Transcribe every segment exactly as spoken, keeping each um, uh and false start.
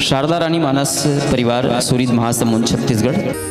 शारदा रानी मानस परिवार, सूरीद महासमुंद, छत्तीसगढ़।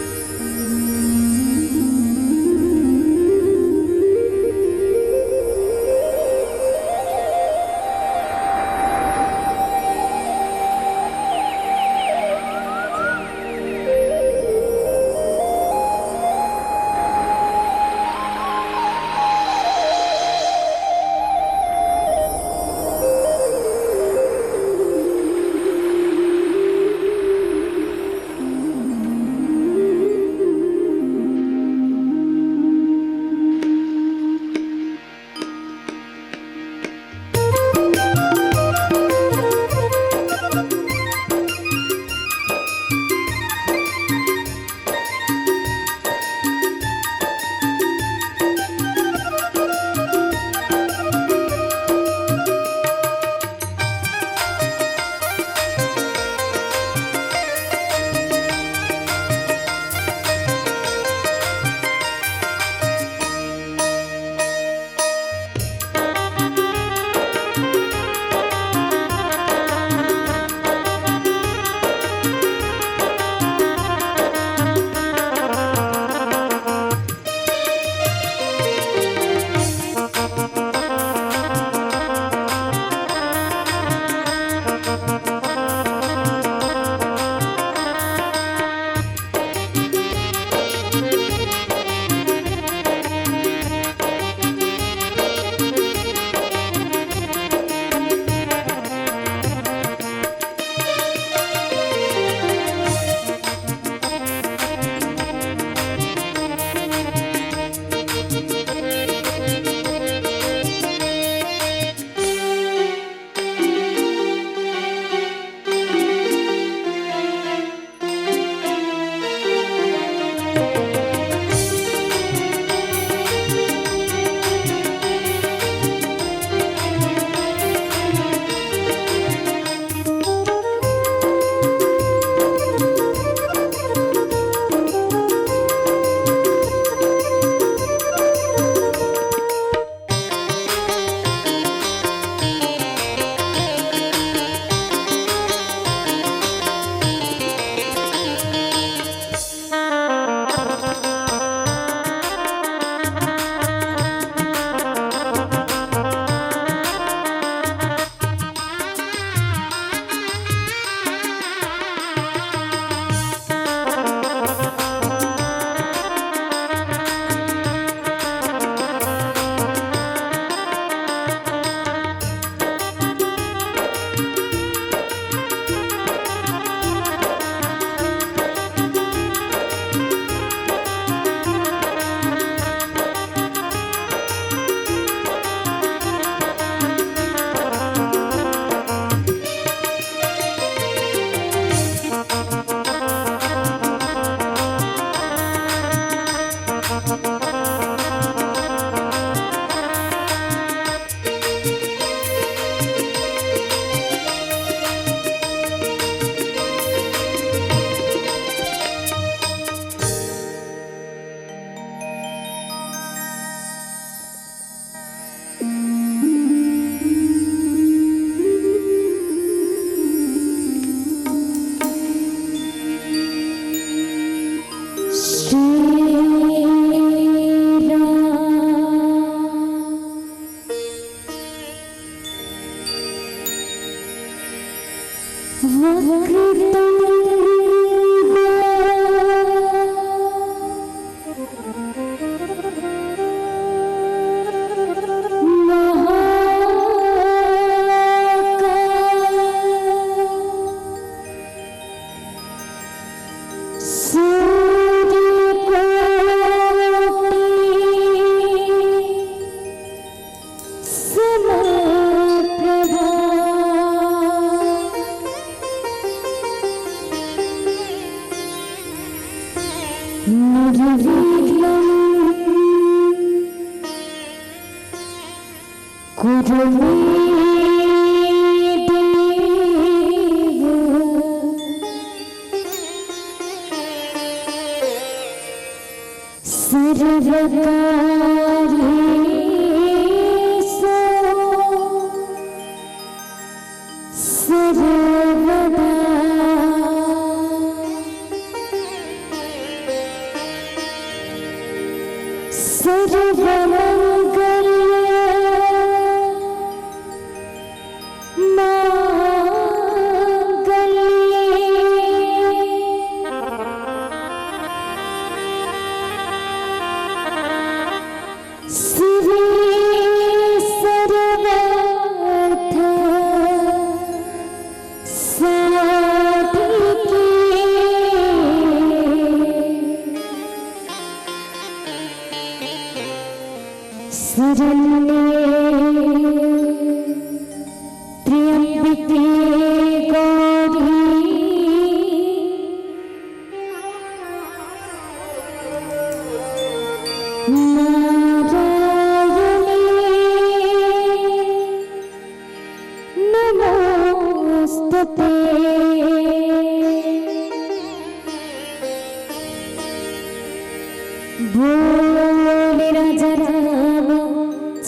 बोल राजा रामचंद्र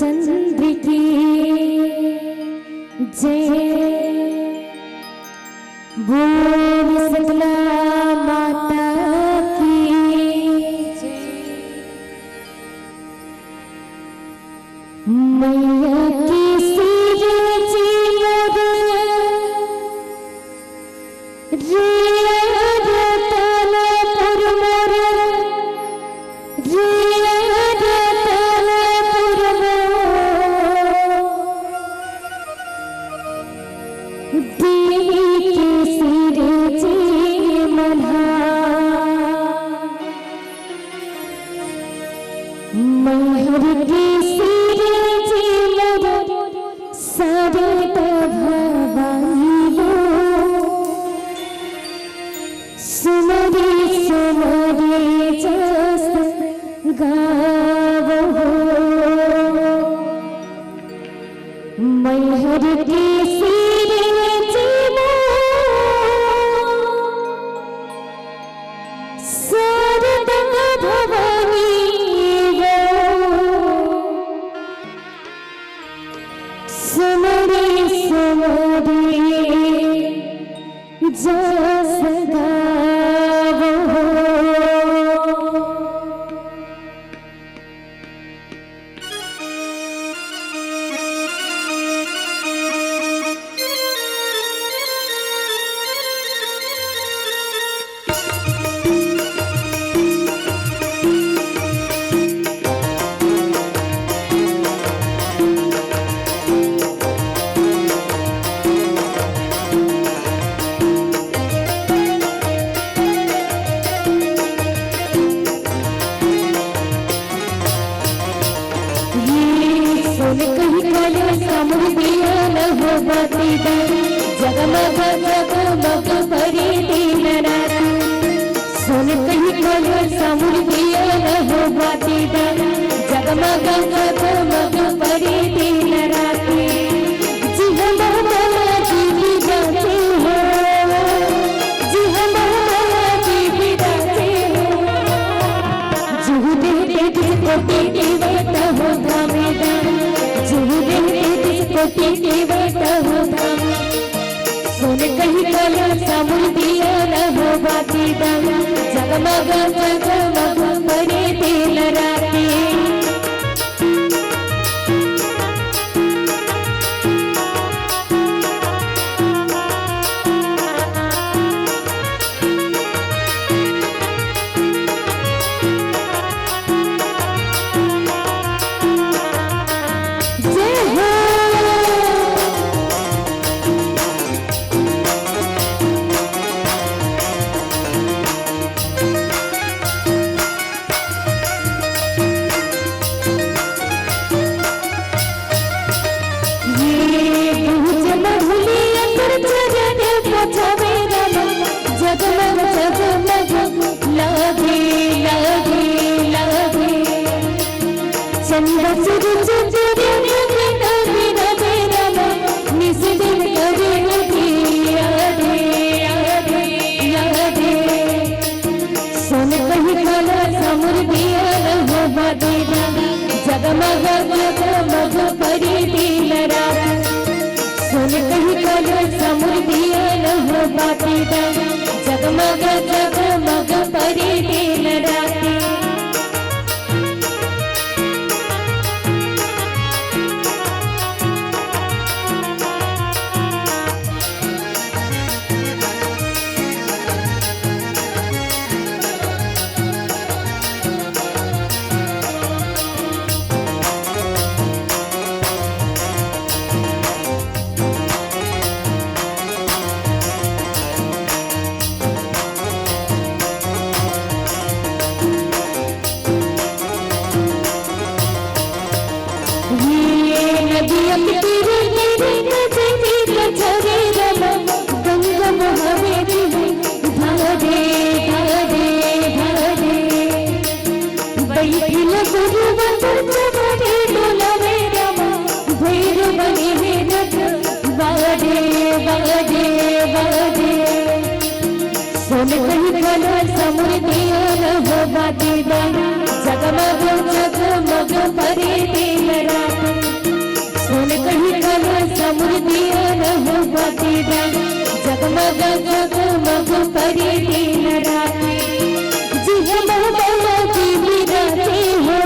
की जय। बोल शीतला माता की जय। मैया के सिरजी मोर रे रतनपुर मोर, रे रतनपुर मोर, देवी के सिरजी मल्हार। मैहर के सिरजी मोर शारदा भवानी वो, सुमरे सुमरे जस गावहु। मैहर के सिरजी मोर शारदा भवानी वो, सुमरे सुमरे जस गावहु। ये सुन कही कालो सामुर दिया न हो बाती दा, जगमग जगमग परी दिन रात। सुन कही कालो सामुर दिया न हो बाती दा, जगमग जगमग परी दिन रात। जी हम बाबा जी भी जाते हो, जी हम बाबा जी भी जाते हो। जुहू दे दे कोटि देवता हो धामेदा, जुहू दे दे कोटि देवता हो धाम। सुन कही कालो सामुर दिया न हो बाती दा, जगमग जगमग परी दिन राती। जय हो। ये दूज महुली अतर चरण पछवे रम, जगमग जगमग लागे, लागे, लागे। चंदा सूरज तेरे रंग नवे नवे रम, निस दिन करे लगे यादे, यादे, यादे। सुन कही कालो सामुर दिया न हो बाती दा, जगमग जगमग परी दिन रात। सुन कही कालो सामुर दिया न हो बाती दा, जगमग जगमग परी दिन राती। ये नदिया के तीरे तीरे नचती कचरे रमा, गंगा महावेरी में धारे, धारे, धारे। बैठिल गुरु बंदर चमरे डोला में रमा, भैरव बने हे रथ, बाजे, बाजे, कही कलश समृद्धि न हो बाती बा, जगमग जगमग परे दिन रात। सोन कही कलश समृद्धि न हो बाती बा, जगमग जगमग परे दिन रात। जिह मोहबला की बिराजे हो,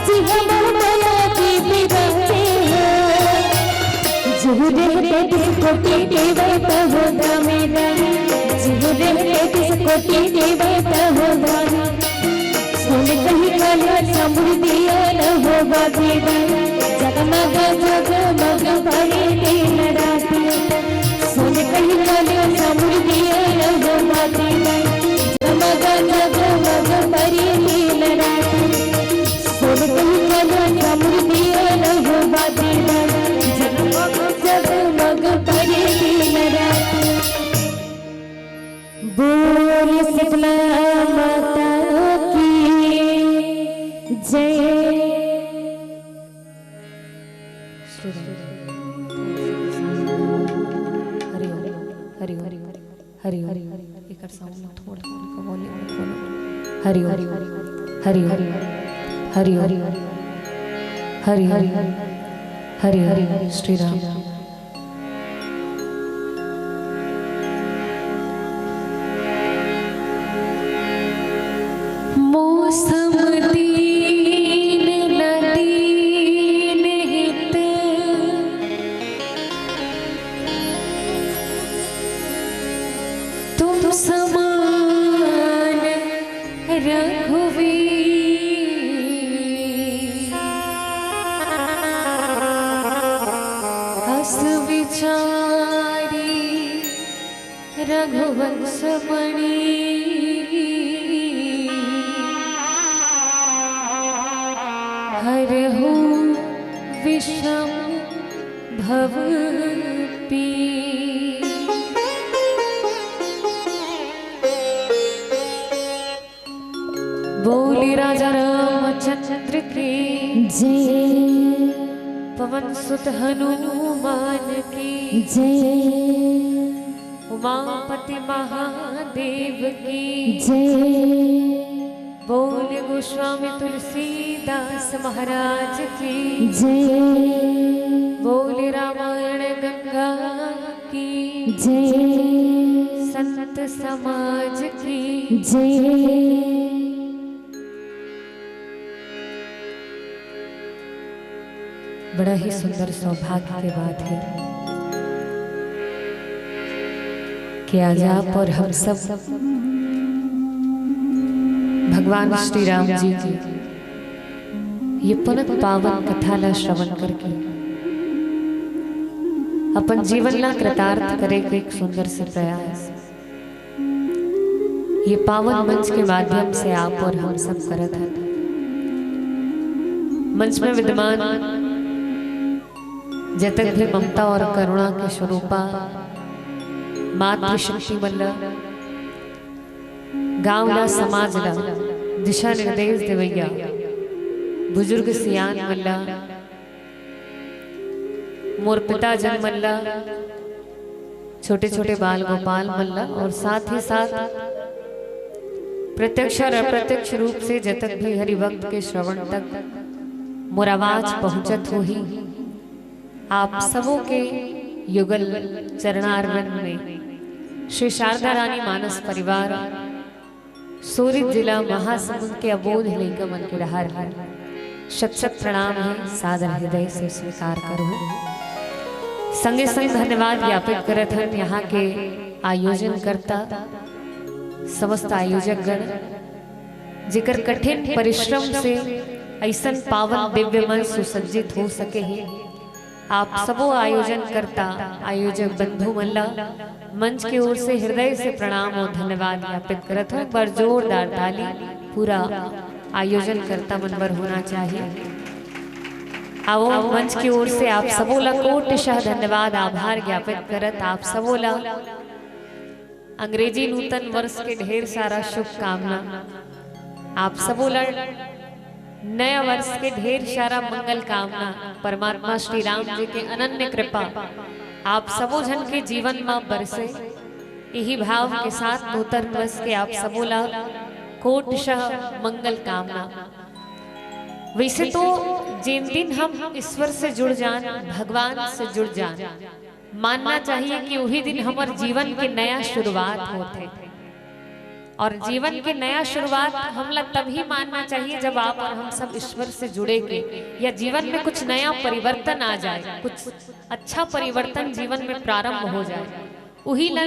जिह मोहबला की बिराजे हो। जुहू रहते तिस कोटि देवत हो दामे दाम, जुहू रहते तिस कोटि देवत हो दामे। सोन कही कलश समृद्धि न हो बाती बा, जगमग जगमग परे दिन रात। सोन कही कलश समृद्धि न हो बाती बा, जगमग जगमग परे दिन रात। सोन कही कलश समृद्धि न हो बाती बा, जगमग जगमग परे दिन रात। बोल शीतला माता की जय। हरि ओम, हरि ओम, हरि ओम। एकर साउंड थोड़ा, थोड़ा वॉल्यूम खोलो। हरि ओम, हरि ओम, हरि ओम, हरि ओम, हरि ओम, हरि ओम। श्री राम। मौसम दीन न दीन हित, तुम समान रघुवीर। अस विचारी रघुवंश मणि, हरहु विषम भव पीर। बोले राजा रामचंद्र की जय। पवन सुत हनुमान की जय। उमापति महादेव की जय। बोले गोस्वामी तुलसीदास महाराज की जय। बोले रामायण गंगा की जय। संत समाज की जय। बड़ा ही सुंदर सौभाग्य की बात है कि आज आप और हम सब भगवान श्री राम जी की ये परम पावन कथा ला श्रवण करके अपन जीवन ला कृतार्थ करे के एक सुंदर से प्रयास ये पावन मंच के माध्यम से आप और हम सब करत हन। मंच में विद्यमान जतक भी ममता और करुणा के स्वरूपा मातृशक्ति मन ला, गांव ला, समाज ला दिशा निर्देश देवैया बुजुर्ग सियान मन ला, मोर पिताजन मन ला, छोटे छोटे बाल गोपाल मन ला और साथ ही साथ प्रत्यक्ष और अप्रत्यक्ष रूप से जतक भी हरि भक्त के श्रवण तक मोर आवाज पहुंचत होही, आप सबों के युगल चरणारविंद में श्री शारदा रानी मानस परिवार सूरत जिला महासमुंद के अबोध लइका मन के डहार हे। शत शत प्रणाम हे, सादर हृदय से स्वीकार करो। संगे संग धन्यवाद ज्ञापित करत हन यहाँ के आयोजन करता समस्त आयोजक गण, जेकर कठिन परिश्रम से ऐसन पावन दिव्य मंच सुसज्जित हो सके हे। आप सबो आयोजन करता आयोजक बंधु मन ला मंच के ओर से हृदय से प्रणाम और धन्यवाद ज्ञापित करत हूँ। एक बार जोरदार ताली पूरा आयोजन करता मन बर होना चाहिए। आओ, मंच के ओर से आप सबो ला कोटिशः धन्यवाद, आभार ज्ञापित करत आप सबो ला अंग्रेजी नूतन वर्ष के ढेर सारा शुभकामना। आप सबो ला नया वर्ष के ढेर सारा मंगल कामना। परमात्मा श्री राम जी के अनन्य कृपा आप सबो झन के जीवन म बरसे। यही भाव के साथ नूतन वर्ष के आप सबो ला कोटशः मंगल कामना। वैसे तो जेन दिन हम ईश्वर से जुड़ जान, भगवान से जुड़ जान, मानना चाहिए कि वही दिन हमर जीवन के नया शुरुआत होथे। और जीवन के नया शुरुआत हमला तभी मानना चाहिए जब आप और हम सब ईश्वर से जुड़े के या जीवन में कुछ नया परिवर्तन आ जाए, कुछ अच्छा परिवर्तन जीवन में प्रारंभ हो जाए। उही ला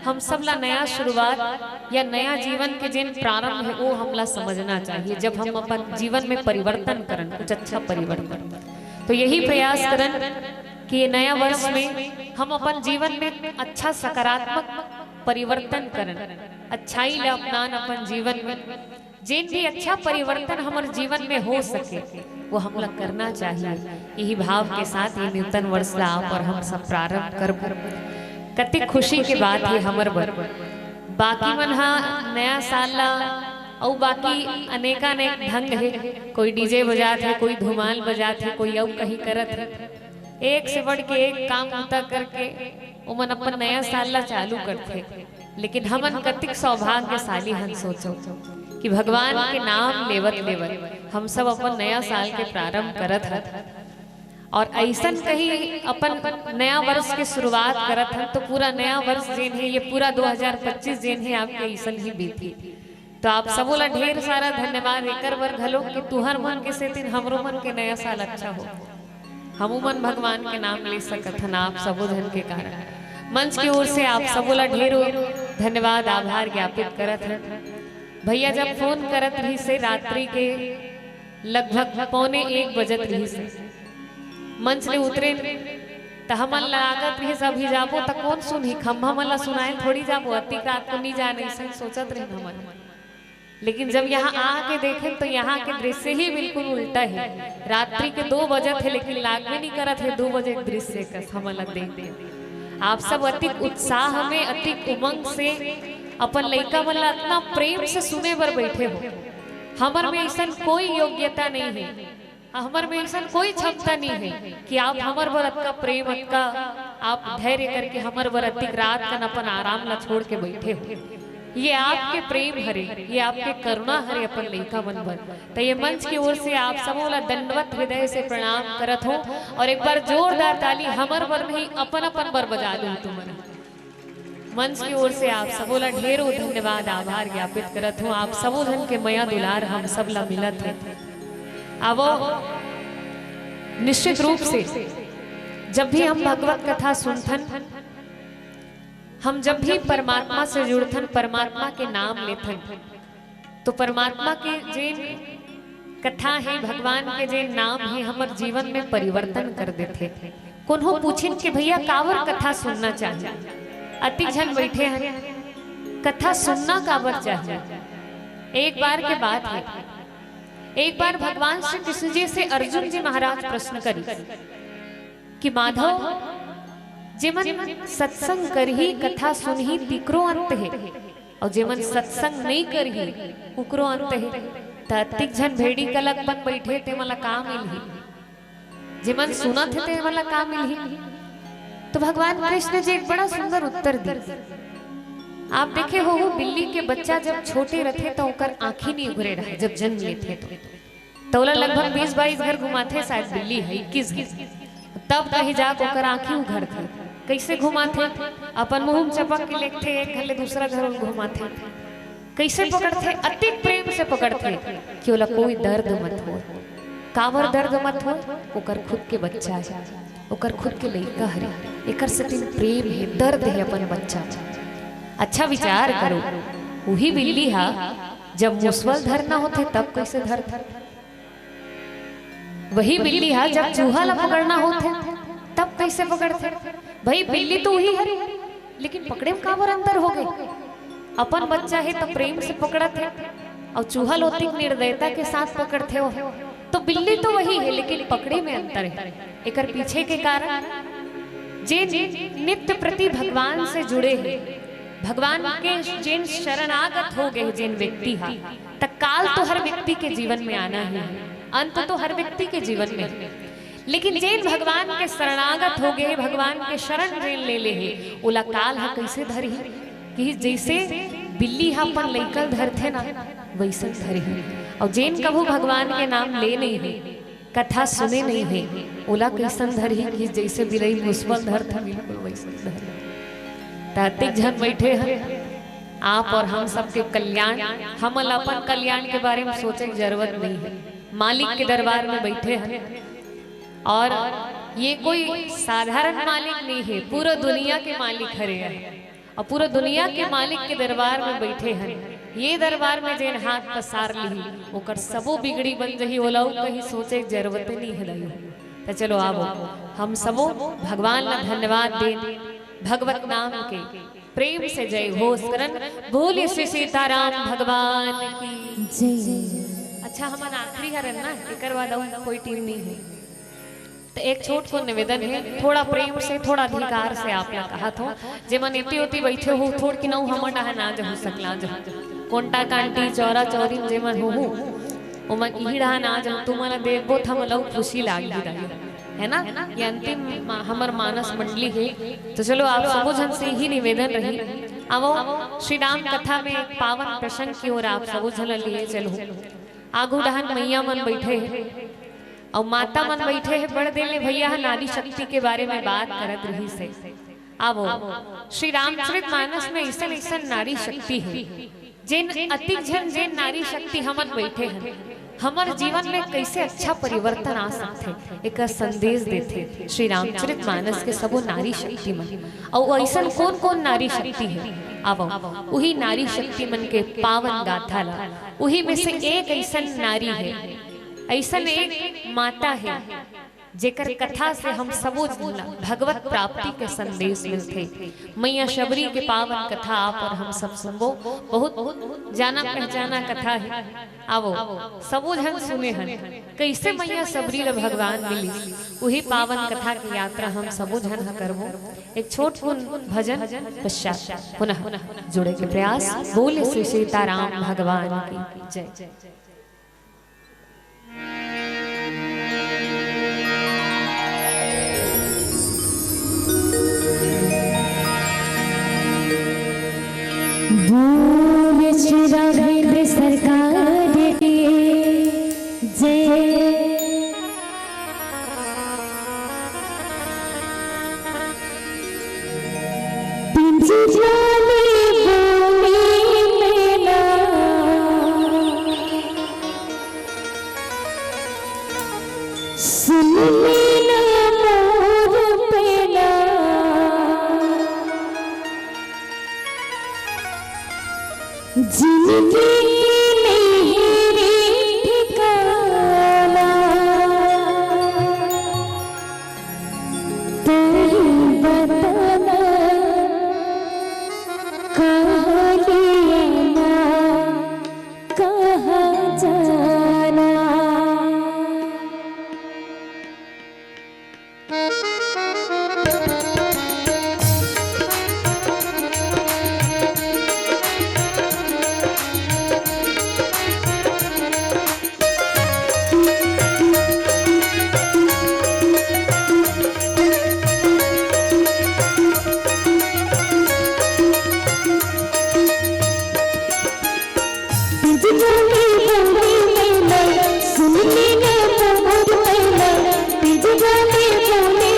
हम सब ला नया शुरुआत या नया जीवन के जेन प्रारंभ है, वो हमला समझना चाहिए। जब हम अपन जीवन में परिवर्तन करन, कुछ अच्छा परिवर्तन, तो यही प्रयास करन कि ये नया वर्ष में हम अपन जीवन में अच्छा सकारात्मक परिवर्तन करन, अच्छाई ला अपनान अपन जीवन में। जेन भी अच्छा परिवर्तन हमर जीवन में हो सके, वो हमला करना चाहिए। यही भाव के साथ ये नूतन वर्ष ला आप और हम सब प्रारंभ करबो। कतिक खुशी के बात हे हमर बर। बाकी मन हा नया साल ला अउ बाकी अनेकानेक ढंग हे, कोई डीजे बजात हे, कोई धुमाल बजात हे, कोई अउ कहीं करत हे। एक से बढ़ के एक काम होता करके ओमन अपन नया साल ला चालू करथे। लेकिन हमन कतिक सौभाग्यशाली हन, सोचो कि भगवान के नाम लेवत लेवत हम सब अपन नया साल के प्रारंभ करत हन। और ऐसन कहीं अपन नया वर्ष के शुरुआत करत हन, तो पूरा नया वर्ष जेन हे, ये पूरा दो हज़ार पच्चीस जेन हे, आपके ऐसन ही बीती। तो आप सबो ला ढेर सारा धन्यवाद एकर बर घलो कि तुहर मन के सेतिन हमरो मन के नया साल अच्छा हो। हमू मन भगवान के नाम ले सकत हन आप सबो झन के कारण। मंच के ओर से आप सबो ला ढेरों धन्यवाद, आभार ज्ञापित करत हन। भैया जब फोन करत रहिस हे रात्रि के लगभग पौने एक बजत रहिस हे, मंच ले उतरे त हमन ला लागत रहिस अभी जाबो त कोन सुनही, खम्भा मन ला सुनाए थोड़ी जाबो, अतिक रात को नी जाने, ऐसन सोचत रहिन हमन। लेकिन जब यहाँ आके देखेन तो यहाँ के दृश्य ही बिल्कुल उल्टा हे। रात्रि के दो बजत हे लेकिन लागबे नी करत हे दो बजे के दृश्य कस हमन ला देख के। आप सब अतिक उत्साह में, अतिक उमंग से अपन लइका मन ला अतना प्रेम से सुने बर बैठे हो। हमर में ऐसन कोई योग्यता नहीं है, हमर में ऐसन कोई क्षमता नहीं है कि आप हमर बर अतका प्रेम, अतका आप धैर्य करके हमर बर अतिक रात कन अपन आराम ला छोड़ के बैठे हो। ये आपके प्रेम हरे, ये आपके करुणा हरे अपन लइका मन बर। त ये मंच की ओर से आप सबो ला दंडवत हृदय से प्रणाम करत हो और एक बार जोरदार ताली हमर बर नहीं, अपन अपन बर बजा दो तुमन। मंच की ओर से आप सबो ला ढेरों धन्यवाद, आभार ज्ञापित करत हो। आप सबो झन के मया दुलार हम सब ला मिलत हे। आवो, निश्चित रूप से जब भी हम भगवत कथा सुनथन, हम जब भी परमात्मा से जुड़थन, परमात्मा के नाम लेथन, तो परमात्मा के जेन कथा हे, भगवान के जेन नाम हे, हमर जीवन में परिवर्तन कर देथे। कोनो पूछिन कि भैया काबर कथा सुनना चाहिए? अतिक झन बैठे हन, कथा सुनना काबर चाहिए? एक बार के बात हे, एक बार भगवान श्री कृष्ण जी से अर्जुन जी महाराज प्रश्न करिस कि माधव, जेमन सत्संग करही, कथा सुनही, तिकरो अंत हे, अउ जेमन सत्संग नइ करही, उकरो अंत हे। त अतिक झन भेड़ी कलक बन बैठे, ते मन ला का मिलही? जेमन सुनत हे, ते मन ला का मिलही? तो भगवान कृष्ण जी एक बड़ा सुंदर उत्तर दी। आप देखे हो, बिल्ली के बच्चा जब छोटे रथे, तो ओकर आँखी नहीं उघरे रहे, जब जन्म लेथे तो। त ओला लगभग बीस बाईस घर घुमाथे, शायद बिल्ली हे, इक्कीस घर। तब कहीं जाके ओकर आँखी उघरथे। कैसे घुमाथे? अपन मुंह में चपक के लेगथे, एक घर ले दूसरा घर घुमाथे। कैसे पकड़थे? अतिक प्रेम से पकड़थे कि ओला कोई दर्द मत हो। काबर दर्द मत हो? ओकर खुद के बच्चा हे, ओकर खुद के लइका हरे, एकर सेतिन प्रेम हे, दर्द हे अपन बच्चा। अच्छा विचार करो, उही बिल्ली हा जब मुसवा ल धरना होथे तब कैसे धरथे? वही बिल्ली हा जब चूहा ला पकड़ना होथे तब कैसे पकड़थे? भाई, बिल्ली तो उही हरे, लेकिन पकड़े में काबर अंतर हो गए? अपन बच्चा हे तो प्रेम से पकड़त हे, अउ चूहा ल ओतिक निर्दयता के साथ पकड़थे हो। तो बिल्ली तो वही हे, लेकिन पकड़े में अंतर हे। एकर पीछे के कारण, जे नित्य प्रति भगवान से जुड़े हे, भगवान के जेन शरणागत हो गए, जेन व्यक्ति हा, त काल तो हर व्यक्ति के जीवन में आना ही हे, अंत तो हर व्यक्ति के जीवन में हे। लेकिन जेन भगवान के शरणागत हो गए, भगवान के शरण जेन ले ले हे, ओला काल हा कैसे धरही? कि जइसे बिल्ली ह अपन लइका ल धरथे ना, वइसन धरही। अउ जेन कभू भगवान के नाम ले नइ हे, कथा सुने नइ हे, ओला कइसन धरही कि जइसे बिलई मुसवा ल धरथे, बिल्कुल वइसन धरही। त अतेक झन बइठे हन, आप अउ हम सबके कल्याण, हमन ल अपन कल्याण के बारे म सोचे के जरूरत नइ हे। मालिक के दरबार म बइठे हन अउ ये कोई साधारण मालिक नइ हे, पूरा दुनिया के मालिक हरे हे। अउ पूरा दुनिया के मालिक के दरबार म बइठे हन। ये दरबार म जेन हाथ पसार लिही, ओकर सबो बिगड़ी बन जही, ओला अउ कहीं सोचे के जरूरत नइ हे दाई। त चलो आवो, हम सबो भगवान ला धन्यवाद देन, भगवत नाम के प्रेम से जय घोष करन, बोले श्री सीताराम भगवान की। जय। अच्छा, हमन आखिरी हरन ना, एकर बाद अउ कोई टीम नइ हे। त एक छोट को निवेदन हे, थोड़ा प्रेम से, थोड़ा अधिकार से आप ला कहत हों, जेमन एती ओती बइठे हो, थोड़किन अउ हमर डहन आ जहू, सकला जहू, कोंटा कांटी, चौरा चौरी जेमन होहू, ओमन इही डहन आ जहू, तुमन ला देखबो त हमन ला अउ खुशी लागही दाई, हे ना? ये अंतिम मा-, हमर मानस मंडली हे, त चलो आप सबो झन से इही निवेदन रही, आवो श्री राम कथा म एक पावन प्रसंग की ओर आप सबो झन ला लिए चलहूं। आगू डहन मइया मन बइठे हे अउ माता मन बइठे हे, बड़ दिन ले भइया ह नारी शक्ति के बारे म बात करत रिहिस हे। आवो, श्री रामचरित मानस म अइसन अइसन नारी शक्ति हे, जेन अतिक झन जेन नारी शक्ति हमन बइठे हन, हमर जीवन म कइसे अच्छा परिवर्तन आ सकथे, एकर संदेश देथे श्री रामचरित मानस के सबो नारी शक्ति मन। अउ अइसन कोन कोन नारी शक्ति हे? आवो, उही नारी शक्ति मन के पावन गाथा ला, उही म से एक अइसन नारी हे, अइसन एक माता हे, जेकर कथा से हम सबो झन ला भगवत प्राप्ति के संदेश मिलथे। मइया शबरी के पावन कथा आप अउ हम सब सुनबो, बहुत जाना पहचाना कथा हे। आवो, सबो झन सुने हन, कइसे मइया शबरी ला भगवान मिलिस, उही पावन कथा के यात्रा हम सबो झन ह करबो। एक छोट कुन भजन पश्चात पुनः जुड़े के प्रयास। बोले श्री सीताराम भगवान की जय। बोल श्री राघवेंद्र सरकार की जय। पिंजरा ले बोले मैना, सुन लेना मोर पैना। जिनगी के नहीं रे ठिकाना, तोही बताना, कहाँ ले आना, कहाँ जाना। पिंजरा ले बोले मैना, सुन लेना मोर पैना। पिंजरा ले बोले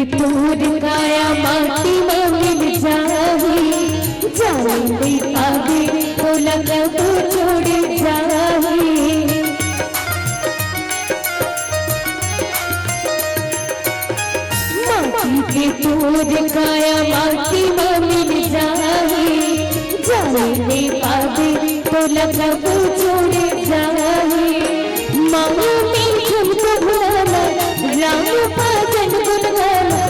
तोर काया माटी म मिल जाही, जाने नइ पाबे तोला कब छोड़ जाही। माटी के तोर काया माटी म मिल जाही, जाने नइ पाबे तोला कब छोड़ जाही। माया में झूम तो भुलाना, राम भजन गुन गाना।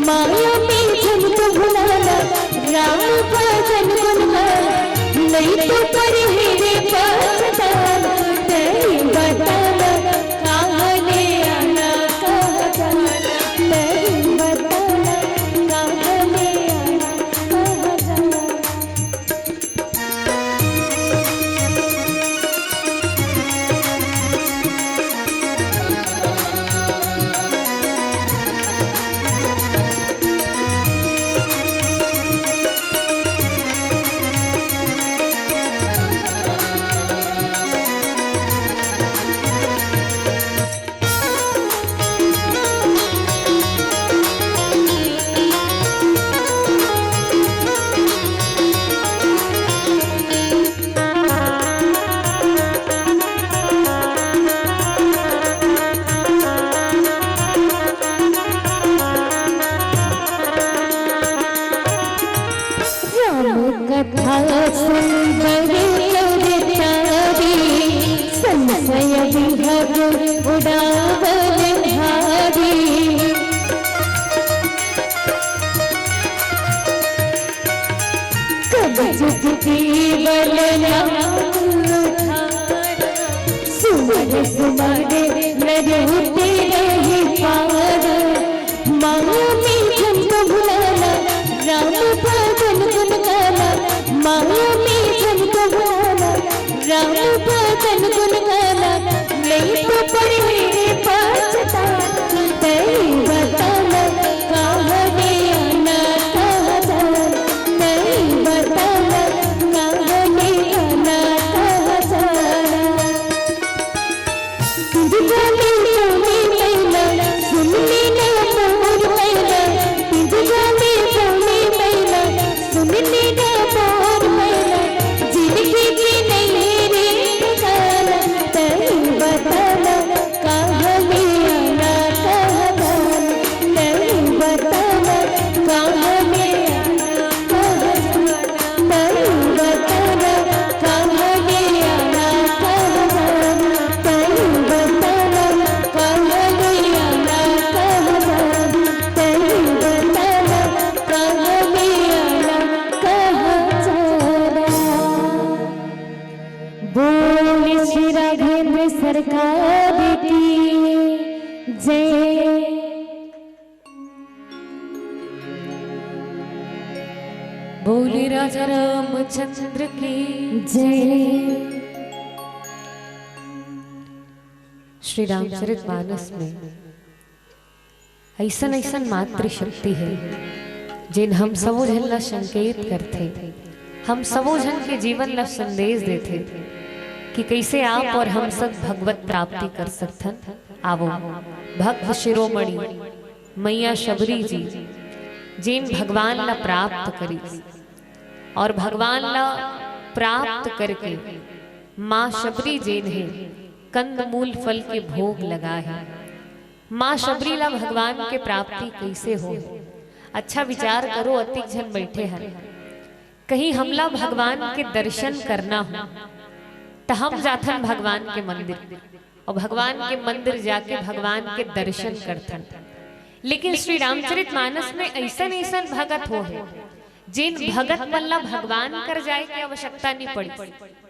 माया में झूम तो भुलाना, राम भजन गुन गाना। नइ तो पर हे रे पछताना, तहीं बताना, कहाँ ले आना, कहाँ जाना। तहीं बताना, कहाँ ले आना, कहाँ जाना। राम कथा सुन बर करतारी, संशय विहग उड़ावन हारी। कब जुग केवल नाम उधार, सुमर सुमर नर उतरहि पार। माया में झूम तो भुलाना, राम भजन गुन गाना। माया में झूम तो भुलाना, राम भजन गुन गाना। नइ तो पर हे रे पछताना, तहीं बताना, कहाँ ले आना, कहाँ जाना। तहीं बताना, कहाँ ले आना, कहाँ जाना। पिंजरा ले कोने मैना, सुन ले ना मोर मैना। पिंजरा ले कोने मैना, सुन ले ना मोर मैना। जिनगी के नइ रे ठिकाना, तहीं बताना, कहाँ ले आना, कहाँ जाना। तहीं बताना, कहाँ ले आना, कहाँ जाना। तहीं बताना, कहाँ ले आना, कहाँ जाना। तहीं बताना, कहाँ ले आना, कहाँ जाना। तहीं बताना, कहाँ ले आना, कहाँ जाना। बोल श्री राघवेंद्र सरकार की जय। बोले राजा रामचंद्र की जय। श्री रामचरित मानस में अइसन अइसन मातृशक्ति हे, जेन हम सबो झन ला संकेत करथे, हम सबो झन के जीवन ला संदेश देथे कि कइसे आप और हम सब भगवत प्राप्ति कर सकथन। आवो, भक्त शिरोमणि मैया शबरी जी, जेन भगवान ला प्राप्त करिस और भगवान ला प्राप्त करके माँ शबरी जेन हे, कंद मूल फल के भोग लगा हे। माँ शबरी ला भगवान के प्राप्ति कइसे हो? अच्छा विचार करो, अतिक झन बइठे हन, कहीं हमला भगवान के दर्शन करना हो, त हम जाथन भगवान के मंदिर, और भगवान के मंदिर जाके भगवान के दर्शन करथन। लेकिन श्री रामचरित मानस में अइसन अइसन भगत हो हे, जेन भगत मन ला भगवान कर जाए के आवश्यकता नइ पड़ी,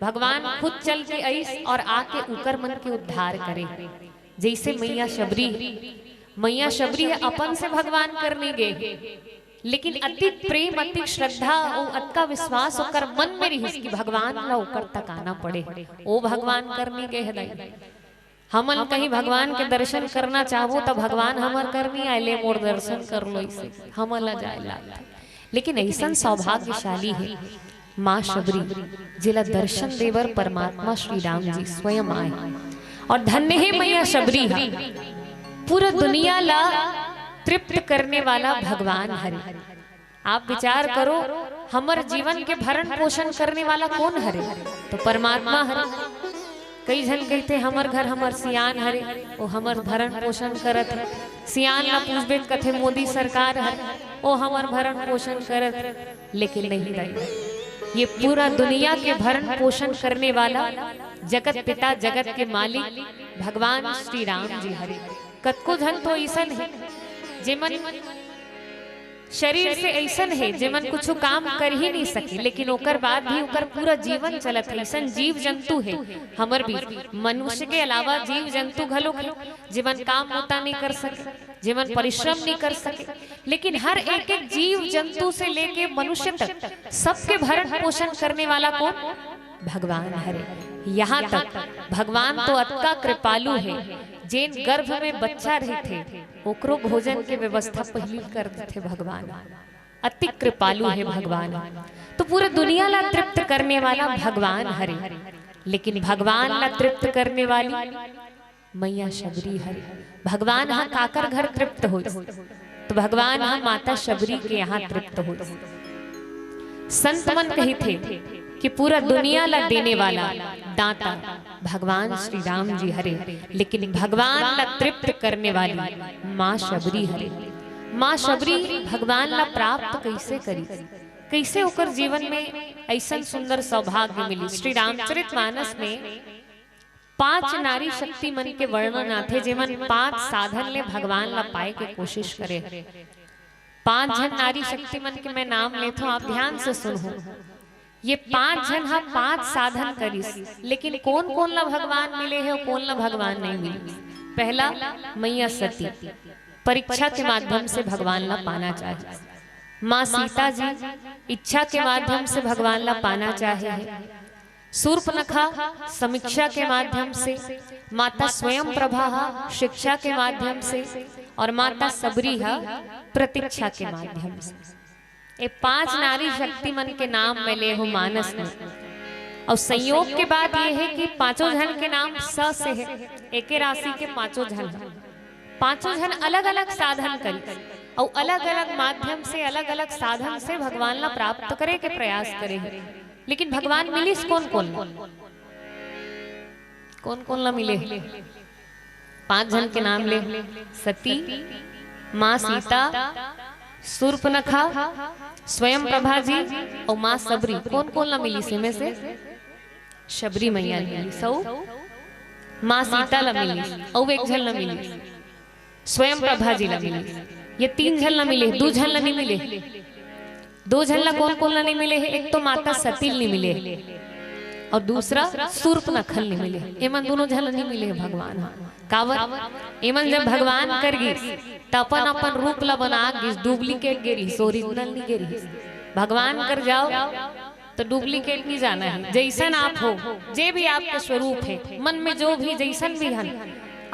भगवान खुद चल के अइस और आके उकर मन के उद्धार करे। जइसे मैया शबरी, मैया शबरी ह अपन से भगवान कर नइ गे, लेकिन अतिक प्रेम, अतिक श्रद्धा, ओ अतका विश्वास ओकर मन में रिहिस कि भगवान ला ओकर तक आना पड़े, ओ भगवान कर नइ गे हे दाई। हमन कहीं भगवान के दर्शन करना चाहबो त भगवान हमर कर नइ आए, ले मोर दर्शन कर लो, अइसे हमन ला जाए लागथे। लेकिन अइसन सौभाग्यशाली हे माँ शबरी, जेला दर्शन देबर परमात्मा श्री राम जी स्वयं आए। और धन्य हे मैया शबरी हा, पूरा दुनिया ला तृप्त करने वाला भगवान हरे। आप विचार करो, हमर जीवन के भरण पोषण करने वाला कोन हरे? तो परमात्मा हरे। कई झन कहिथे, "हमर घर हमर सियान हरे, वो हमर भरण पोषण करत हे।" सियान ला पूछबे त कथे, "मोदी सरकार हरे, वो हमर भरण पोषण करत हे।" लेकिन नहीं दाई, ये पूरा दुनिया के भरण पोषण करने वाला जगत पिता, जगत के मालिक भगवान श्री राम जी हरे। कतको झन तो अइसन हे, जेमन शरीर से अइसन हे, जेमन कुछु काम कर ही नहीं सके, लेकिन ओकर बाद भी ओकर पूरा जीवन चलत हे। अइसन जीव जंतु हे हमर बीच। मनुष्य के अलावा जीव जंतु घलोक हे, जेमन काम बूता नहीं कर सके, जेमन परिश्रम नहीं कर सके, लेकिन हर एक एक जीव जंतु से लेके मनुष्य तक सबके भरण पोषण करने वाला कोन? भगवान हरे। यहाँ तक भगवान तो अतका कृपालु हे, जेन गर्भ में बच्चा रहिथे, ओकरो भोजन के व्यवस्था पहिली कर देथे भगवान। अति कृपालु हे भगवान। तो पूरा दुनिया ला तृप्त करने वाला भगवान हरे, लेकिन भगवान ला तृप्त करने वाली मैया शबरी हरे। भगवान ह काकर घर तृप्त होइस? तो भगवान ह माता शबरी के यहाँ तृप्त होइस। संत मन कहिथे कि पूरा दुनिया ला देने वाला दाता भगवान श्री राम जी हरे, लेकिन भगवान ला तृप्त करने वाली माँ शबरी हरे। माँ शबरी भगवान ला प्राप्त कइसे करी, कइसे ओकर जीवन में अइसन सुंदर सौभाग्य मिली? श्री रामचरित मानस में पांच नारी शक्ति मन के वर्णन आथे, जेमन पांच साधन ले भगवान ला पाए के कोशिश करे। पांच झन नारी शक्ति मन के मैं नाम लेथों, आप ध्यान से सुनहू। ये पांच झन ह पांच साधन करिस, लेकिन कोन कोन ला भगवान मिले हे अउ कोन ला भगवान नहीं मिले? पहला, मैया सती, परीक्षा के माध्यम से भगवान ला पाना चाहे। माँ सीता जी इच्छा के माध्यम से भगवान ला पाना चाहे हे। सूर्पनखा समीक्षा के माध्यम से, माता स्वयं प्रभा ह शिक्षा के माध्यम से, और माता सबरी ह प्रतीक्षा के माध्यम से। ये पांच नारी शक्ति मन के नाम मैं ले हूँ मानस में। और संयोग के बात ये हे कि पांचों झन के नाम स से हे, एके राशि के पांचों झन हे। पांचों झन अलग-अलग साधन करिस अउ अलग-अलग माध्यम से, अलग-अलग साधन से भगवान ला प्राप्त करे के प्रयास करे हे। लेकिन भगवान मिलिस कोन-कोन ला? कोन-कोन ला मिले? पांच झन के नाम ले, सती, माँ सीता, सूर्पनखा, स्वयं प्रभा जी अउ माँ सबरी। कोन-कोन ला मिलिस एमे से? शबरी मैया ल मिलिस, अउ माँ सीता ल मिलिस, अउ एक झन ल मिलिस, स्वयं प्रभा जी ल मिलिस। ये तीन झन ल मिले, दू झन ल नहीं मिले। दो झन ल कोन कोन ल नहीं मिले हे? एक तो माता सती ल नहीं मिले हे, अउ दूसरा सूर्पनखा ल नहीं मिले हे। एमन दोनों झन ल नहीं मिले हे भगवान ह। काबर? एमन जब भगवान कर गिस, त अपन अपन रूप ल बना गिस, डुप्लीकेट गे रिहिस, ओरिजिनल नहीं गे रिहिस। भगवान कर जाओ, तो डुप्लीकेट नहीं जाना हे। जइसन आप हो, जे भी आपके स्वरूप हे, मन में जो भी जइसन भी हन,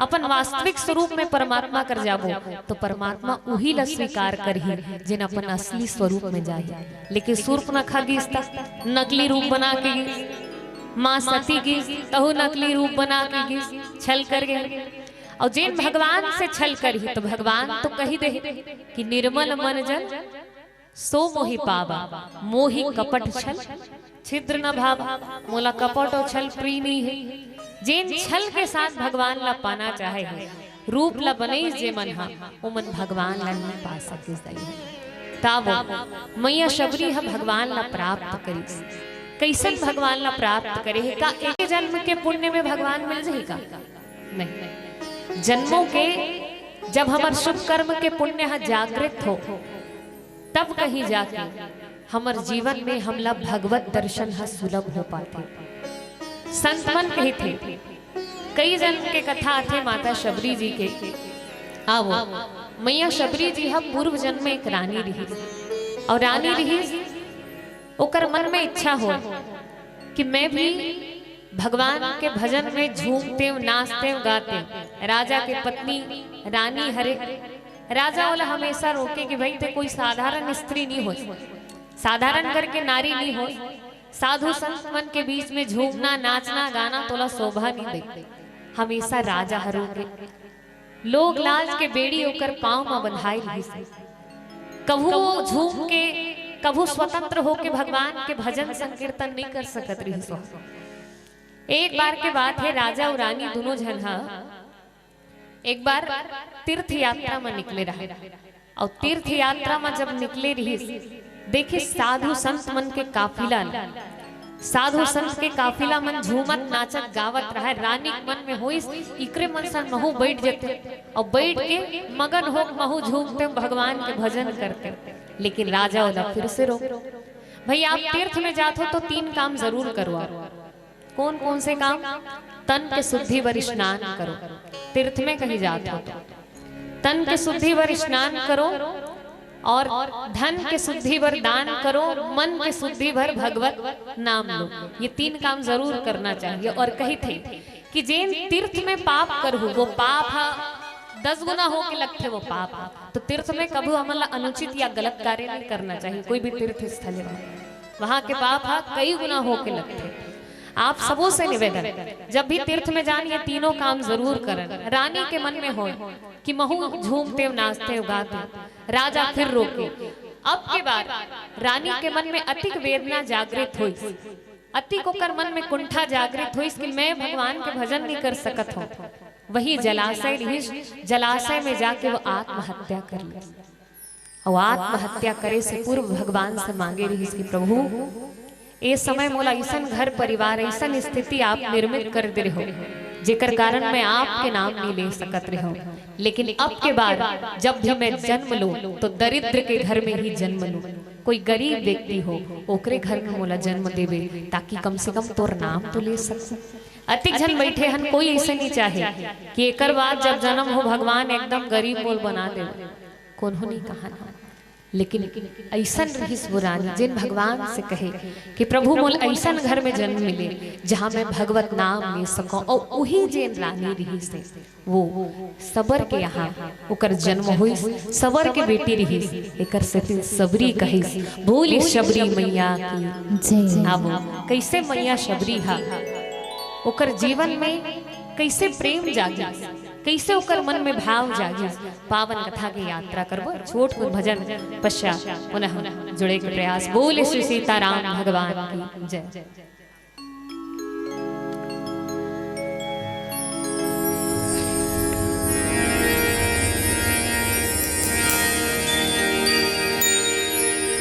अपन वास्तविक स्वरूप में परमात्मा कर जाबो, तो परमात्मा उही ला स्वीकार करही, जेन अपन असली स्वरूप में जाही। लेकिन सूर्पनखा गिस त नकली रूप बना के गिस, माँ सती गिस तहु नकली रूप बना के गिस, छल कर गे। अउ जेन भगवान से छल करही, तो भगवान तो कहि देही कि "निर्मल मन जन सो मोहि पावा, मोहि कपट छल छिद्र न भावा।" मोला कपट अउ छल प्रिय नहीं हे। जेन छल के साथ भगवान ला पाना चाहे हे, रूप ला बनइस जे मन ह, ओमन भगवान ला नहीं पा सकिस दाई। तब मैया शबरी ह भगवान ला प्राप्त करिस। कइसन भगवान ला प्राप्त करे हे? का एक जन्म के पुण्य में भगवान मिल जाही का? नहीं। जन्मों के, जब हमर शुभ कर्म के पुण्य ह जागृत हो, तब कहीं जाके हमर जीवन में हमला भगवत दर्शन ह सुलभ हो पाथे। संत मन कहिथे, कई जन के कथा आथे माता शबरी जी के। आवो, मैया शबरी जी ह पूर्व जन्म में एक रानी रिहिस, अउ रानी रिहिस, ओकर मन में इच्छा हो कि मैं भी भगवान के भजन में झूमतेंव, नाचतेंव, गातेंव। राजा के पत्नी रानी हरे। राजा ओला हमेशा रोके कि भाई, ते कोई साधारण स्त्री नहीं हो, साधारण घर के नारी नहीं हो, साधु संत मन के बीच में झूमना, नाचना, गाना तोला शोभा नहीं दे। हमेशा राजा ह रोके। लोग लाज के बेड़ी ओकर पांव म बंधाय रिहिस। कभू वो झूम के, कभू स्वतंत्र होके भगवान के भजन संकीर्तन नइ कर सकत रिहिस। एक बार के बात हे, राजा अउ रानी दुनों झन ह एक बार तीर्थ यात्रा म निकले रहे। अउ तीर्थ यात्रा म जब निकले रिहिस, देखिस साधु संत मन के काफिला ल। साधु संत के काफिला मन झूमत, नाचत, गावत रहय। रानी के मन में होइस, इकरे मन सन महू बइठ जते, अउ बइठ के मगन होके महू झूमते, भगवान के भजन करते। लेकिन राजा ओला फिर से रोक, "भई, आप तीर्थ में जात हो तो तीन काम जरूर करो आप।" कोन कोन से काम? तन के शुद्धि बर स्नान करो, तीर्थ में कहीं जात हो तो। तन के शुद्धि बर स्नान करो, और धन के शुद्धि बर दान करो, मन के शुद्धि बर भगवत नाम लो। ये तीन काम जरूर करना चाहिए। और कहिथे कि जेन तीर्थ में पाप करहू, वो पाप ह दस गुना होके लगथे, वो पाप ह। तो तीर्थ में कभू हमन ला अनुचित या गलत कार्य नहीं करना चाहिए, कोई भी तीर्थ स्थल हे वहाँ। वहाँ के पाप ह कई गुना होके लगथे। आप सबो से निवेदन, जब भी तीर्थ में जान, ये तीनों काम जरूर करन। रानी के मन में होय कि महू झूमते, नाचते, गाते। राजा फिर रोके। अब के बार रानी के मन में अतिक वेदना जागृत होइस, अतिक ओकर मन में कुंठा जागृत होइस कि मैं भगवान के भजन नहीं कर सकत हूँ। वही जलाशय रिहिस, जलाशय में जाके वो आत्महत्या कर ली। अउ आत्महत्या करे से पूर्व भगवान से मांगे रिहिस कि "प्रभु, ए समय मोला अइसन घर परिवार, अइसन स्थिति आप निर्मित कर दे रहो, जेकर कारण मैं आपके नाम नहीं ले सकत रहो। लेकिन अब के बार जब भी मैं जन्म लूं, तो दरिद्र के घर में ही जन्म लूं। कोई गरीब व्यक्ति हो, ओकरे घर में मोला जन्म देवे, ताकि कम से कम तोर नाम तो ले सकूं।" अतिक झन बैठे हन, कोई ऐसे नहीं चाहे कि एकर बाद जब जन्म हो, भगवान एकदम गरीब मोल बना देवे। कोनो नहीं कहा ना। लेकिन अइसन रहिस वो रानी, जेन भगवान से कहे कि "प्रभु, मोल अइसन घर में जन्म मिले, जहाँ मैं भगवत नाम ले सकूं।" और वही जेन रानी रहिस हे, वो सबर के यहाँ ओकर जन्म होइस, सबर के बेटी रहिस, एकर सेती सबरी कहिस। बोले शबरी मैया की जय। अब कैसे मैया शबरी हा, ओकर जीवन में कैसे प्रेम जागिस, कैसे ओकर मन में भाव जागिस, पावन कथा के यात्रा करबो। छोट कुन भजन पश्चात पुनः जुड़े के प्रयास। बोले श्री सीताराम भगवान की जय।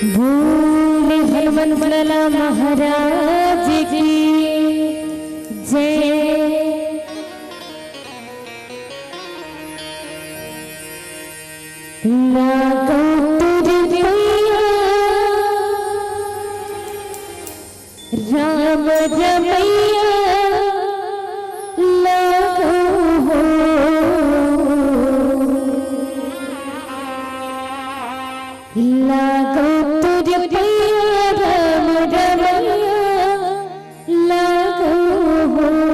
बोल हनुमंत लाला महाराज की जय। लागो तुर पैया राम रमैया लागो हो। लागो तुर पैया राम रमैया लागो हो।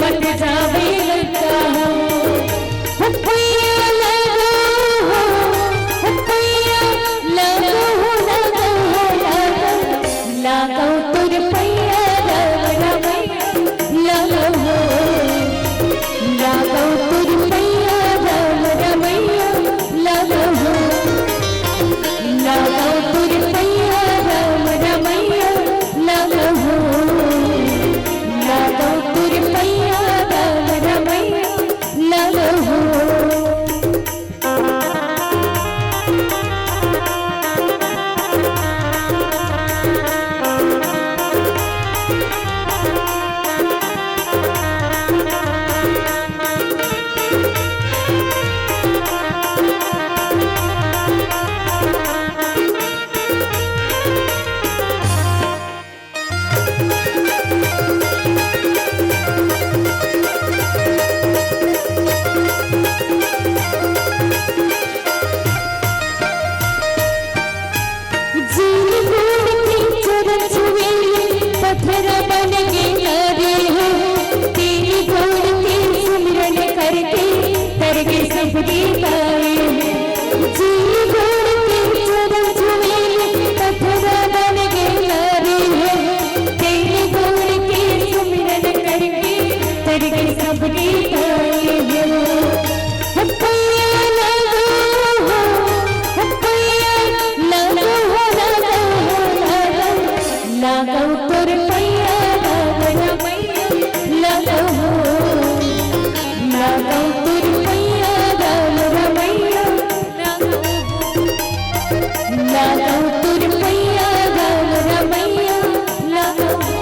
बट जावे लड़का हो, हुपैया लगो हो, हुपैया लगो हो, लगो हो, लगो, लगो तोर पैया राम रमैया लगो हो, लगो तोर पैया राम रमैया लगो हो। लागो तोर पैया राम रमैया लागो हो, लागो तोर पैया राम रमैया लागो हो। पत्थर बन के नारी हो, तेरे गुण के सुमिरन करके, करके सब देखाए हो। जी गुण के चरण छुए, पत्थर बन के नारी हो, तेरे गुण के सुमिरन करके, करके सब देखाए हो। हुपैया लागो हो, हुपैया लागो हो, लागो हो, लागो। लागो तोर पैया राम रमैया लागो हो, लागो तोर पैया राम रमैया लागो हो, लागो तोर पैया राम रमैया लागो हो,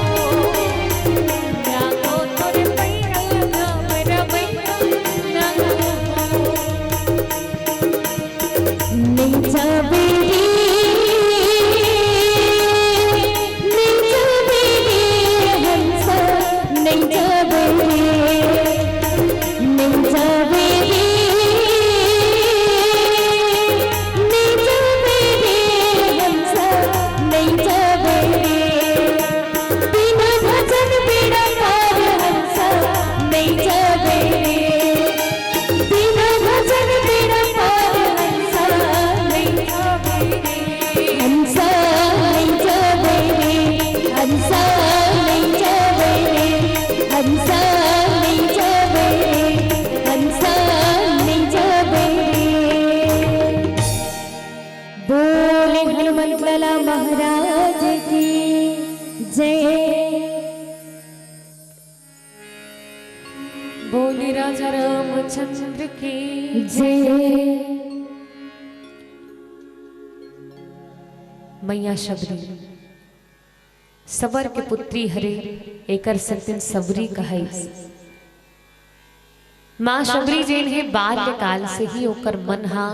लागो तोर पैया राम रमैया लागो हो। नहीं जावे रे, नहीं जावे रे हंसा, नहीं जावे रे, नहीं जावे रे, नहीं जावे रे हंसा, नहीं जावे रे। बिना भजन बेड़ा पार हंसा, नहीं जावे रे। बिना भजन बेड़ा पार हंसा नहीं जावे रे। हंसा नहीं जावे रे। हंसा नहीं जावे रे। हंसा नहीं जावे रे। हंसा नहीं जावे रे। बोले हनुमंत लाला महाराज की जय। बोले राजा रामचंद्र की जय। मैया शबरी, सबर के पुत्री हरे, एकर सेती सबरी कहाइस। माँ शबरी जेन हे, बाल्यकाल से ही ओकर मन हा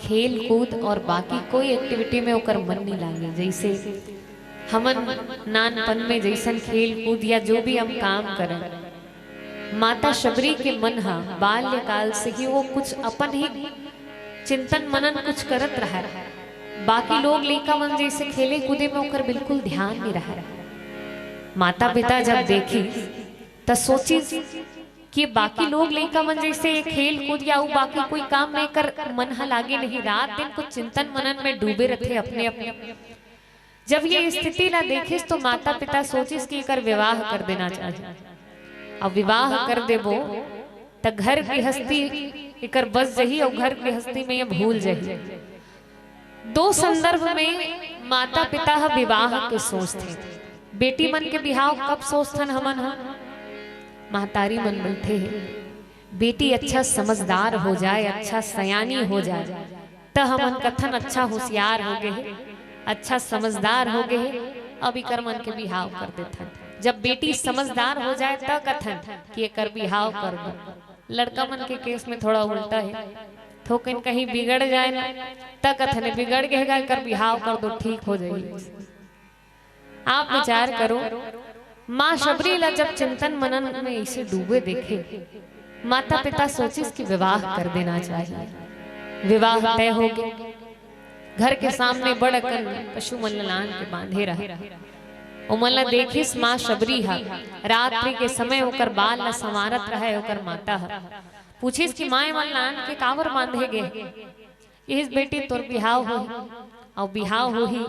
खेल कूद और बाकी कोई एक्टिविटी में ओकर मन नहीं लागे। जैसे हमन नानपन में जैसन खेल कूद या जो भी हम काम करन, माता शबरी के मन हा बाल्यकाल से ही वो कुछ अपन ही चिंतन मनन कुछ करत रहय। बाकी लोग लइका मन जैसे खेले कूदे में ओकर बिल्कुल ध्यान नहीं रहय। माता पिता जब देखिस त सोचिस कि बाकी लोग लइका मन जैसे ये खेल कूद या अउ बाकी कोई काम में एकर मन ह लागे नहीं, रात दिन कुछ चिंतन मनन में डूबे रथे अपने अपने। जब ये स्थिति ला देखिस तो माता पिता सोचिस कि एकर विवाह कर देना चाहिए। अब विवाह कर देबो त घर गृहस्थी एकर बस जही और घर गृहस्थी में ये भूल जही। दो संदर्भ में माता पिता ह विवाह के सोचथे। बेटी मन के बिहाव कब सोचथन हमन ह? महतारी मन बइठे हे, बेटी अच्छा समझदार हो जाए, अच्छा सयानी हो जाए, त हमन कथन अच्छा होशियार हो गे हे, अच्छा समझदार हो गे हे, अब इकर मन के बिहाव कर देथन। जब बेटी समझदार हो जाए त कथन कि एकर बिहाव कर दो। लड़का मन के केस में थोड़ा उल्टा हे, थोकन कहीं बिगड़ जाए ना, त कथन बिगड़ गे हे, एकर बिहाव कर दो, ठीक हो जाए। आप विचार करो, माँ शबरी ला जब चिंतन मनन में ऐसे डूबे देखे, माता पिता सोचिस कि विवाह कर देना चाहिए। विवाह तय हो गे। घर के सामने बड़ अकन पशु मन ला लान के बांधे रहे। ओमन ला देखिस माँ शबरी ह, रात्रि के समय ओकर बाल ला संवारत रहय ओकर माता ह। पूछिस कि माँ, एमन ला आन के काबर बांधे गे? इस बेटी, तोर बिहाव होही, अउ बिहाव होही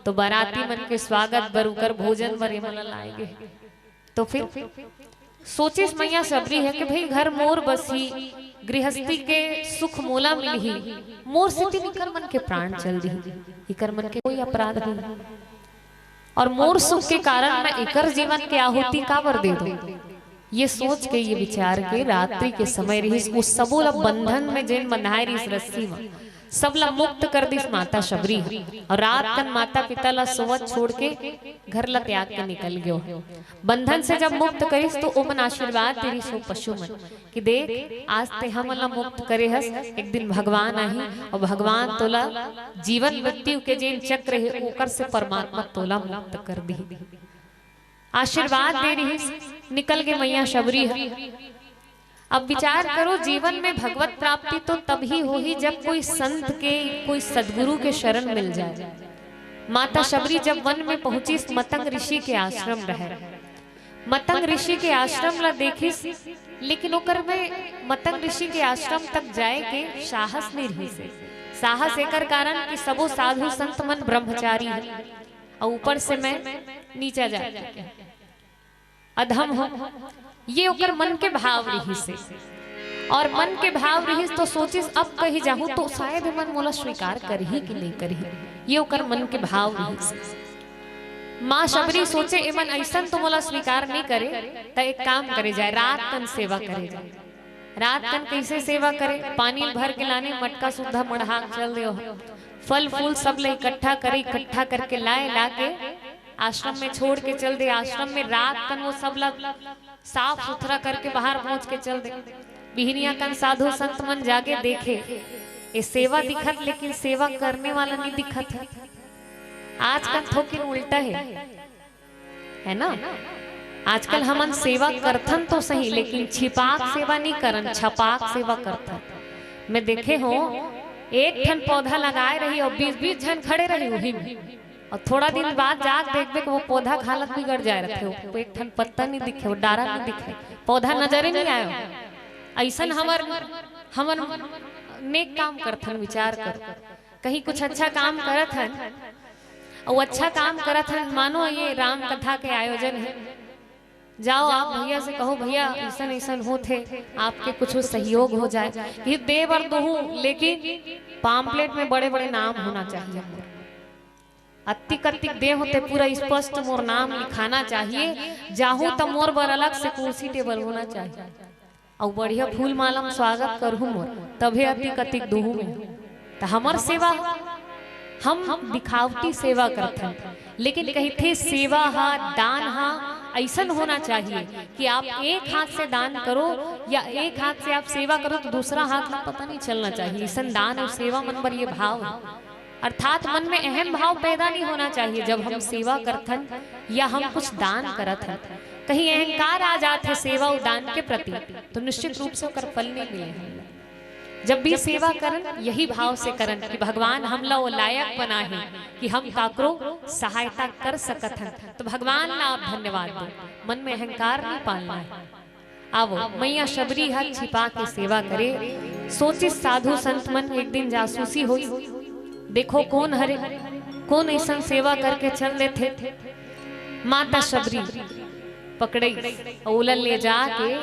तो बाराती मन के स्वागत बर, उकर भोजन बर एमन ला लाए गे। तो फिर सोचिस मैया शबरी ह कि भाई, घर मोर बसही, गृहस्थी के सुख मोला मिलही, मोर सेती इकर मन के प्राण चल दिही, इकर मन के कोई अपराध नहीं। और मोर सुख के कारण मैं इकर जीवन के आहुति काबर दे दूं? ये सोच के, ये विचार के, रात्रि के समय रहिस, उस सबो ला बंधन में जेन बंधाए रहिस रस्सी में, सब ला मुक्त कर दिस माता शबरी ह। और रात कन माता पिता ला सोवत छोड़ के घर ला त्याग के निकल गयो। बंधन से जब मुक्त करिस तो ओमन आशीर्वाद दे रिस ओ पशु मन कि देख, आज ते हमन ला मुक्त करे हस, एक दिन भगवान आही और भगवान तोला जीवन मृत्यु के जेन चक्र हे ओकर से परमात्मा तोला मुक्त कर दिही। आशीर्वाद दे रिहिस, निकल गे मैया शबरी ह। अब विचार करो, जीवन में भगवत प्राप्ति तो तभी होही जब कोई संत के, कोई सदगुरु के शरण मिल जाए। माता शबरी जब वन में पहुंचिस, मतंग ऋषि के आश्रम रहे। मतंग ऋषि के आश्रम ला देखिस, लेकिन ओकर में मतंग ऋषि के आश्रम तक जाए के साहस नहीं रहिस। साहस एकर कारण कि सबो साधु संत मन ब्रह्मचारी हे, अउ ऊपर से मैं नीचा जाति के, अधम हूँ। ये ओकर मन के भाव रहिस हे। और मन के भाव रहिस तो सोचिस, अब कहीं जाहूं तो शायद मन मोला स्वीकार करही कि नहीं करही, ये ओकर मन के भाव रहिस हे। माँ शबरी सोचे, एमन ऐसन तो मोला स्वीकार नहीं करे, त एक काम करे जाए, रात कन सेवा करे जाए। रात कन कैसे सेवा करे? पानी भर के लाने, मटका सुद्धा मढ़ा के चल देव। फल फूल सब ले इकट्ठा करे, इकट्ठा करके लाए, ला के आश्रम में छोड़ के चल दे। आश्रम में रात कन वो सब ला साफ सुथरा करके बाहर पहुंच के चल दे। बिहनिया कन साधु संत मन जागे, देखे, ए सेवा दिखत, लेकिन सेवा करने वाला नहीं दिखत है। आजकल थोकिन उल्टा है, है ना? आजकल हमन सेवा करथन तो सही, लेकिन छिपाक सेवा नहीं करन, छपाक सेवा करथन। मैं देखे हो, एक ठन पौधा लगाए रही और बीस बीस झन खड़े रही उही में, और थोड़ा दिन बाद जाके देखबे कि वो पौधा के हालत बिगड़ जाए रथे, वो एक ठन पत्ता नहीं दिखे, वो डारा नहीं दिखे, पौधा नजरे नहीं आयो। ऐसन हमर, हमन नेक काम करथन, विचार कर, कहीं कुछ अच्छा काम करत हन, अउ अच्छा काम करत हन, मानो ये राम कथा के आयोजन है, जाओ आप भैया से कहो, भैया ऐसन ऐसन होत हे, आपके कुछ सहयोग हो जाए। ये दे बर दूहूं, लेकिन पाम्पलेट में बड़े बड़े नाम होना चाहिए। अतिक अतिक दे होते पूरा स्पष्ट मोर नाम लिखाना चाहिए। जाहूं त मोर बर अलग से कुर्सी टेबल होना चाहिए, अउ बढ़िया फूल माला में स्वागत करहूं मोर, तभे अतिक अतिक दूहूं मैं। त हमर सेवा, हम दिखावटी सेवा करथन, लेकिन कहिथे सेवा हा, दान हा ऐसन होना चाहिए कि आप एक हाथ से दान करो या एक हाथ से आप सेवा करो तो दूसरा हाथ ला पता नहीं चलना चाहिए। ऐसन दान और सेवा मन बर ये भाव है। अर्थात मन में अहम भाव पैदा नहीं होना चाहिए जब हम सेवा करथन या हम कुछ दान करत हन। कहीं अहंकार आ जात है सेवा और दान के प्रति, तो निश्चित रूप से ओकर फल नहीं मिले। जब भी सेवा करन, यही भाव से करन कि भगवान हमला वो लायक बना है कि हम काकरो सहायता कर सकत हन, तो भगवान ला आप धन्यवाद दो। मन में अहंकार नहीं पालना है। आवो, मैया शबरी हा छिपा के सेवा करे। सोचिस साधु संत मन एक दिन जासूसी होई, देखो कौन हरे, कौन ऐसन सेवा करके चल देथे। माता शबरी पकड़ई अउ ओला ले जाके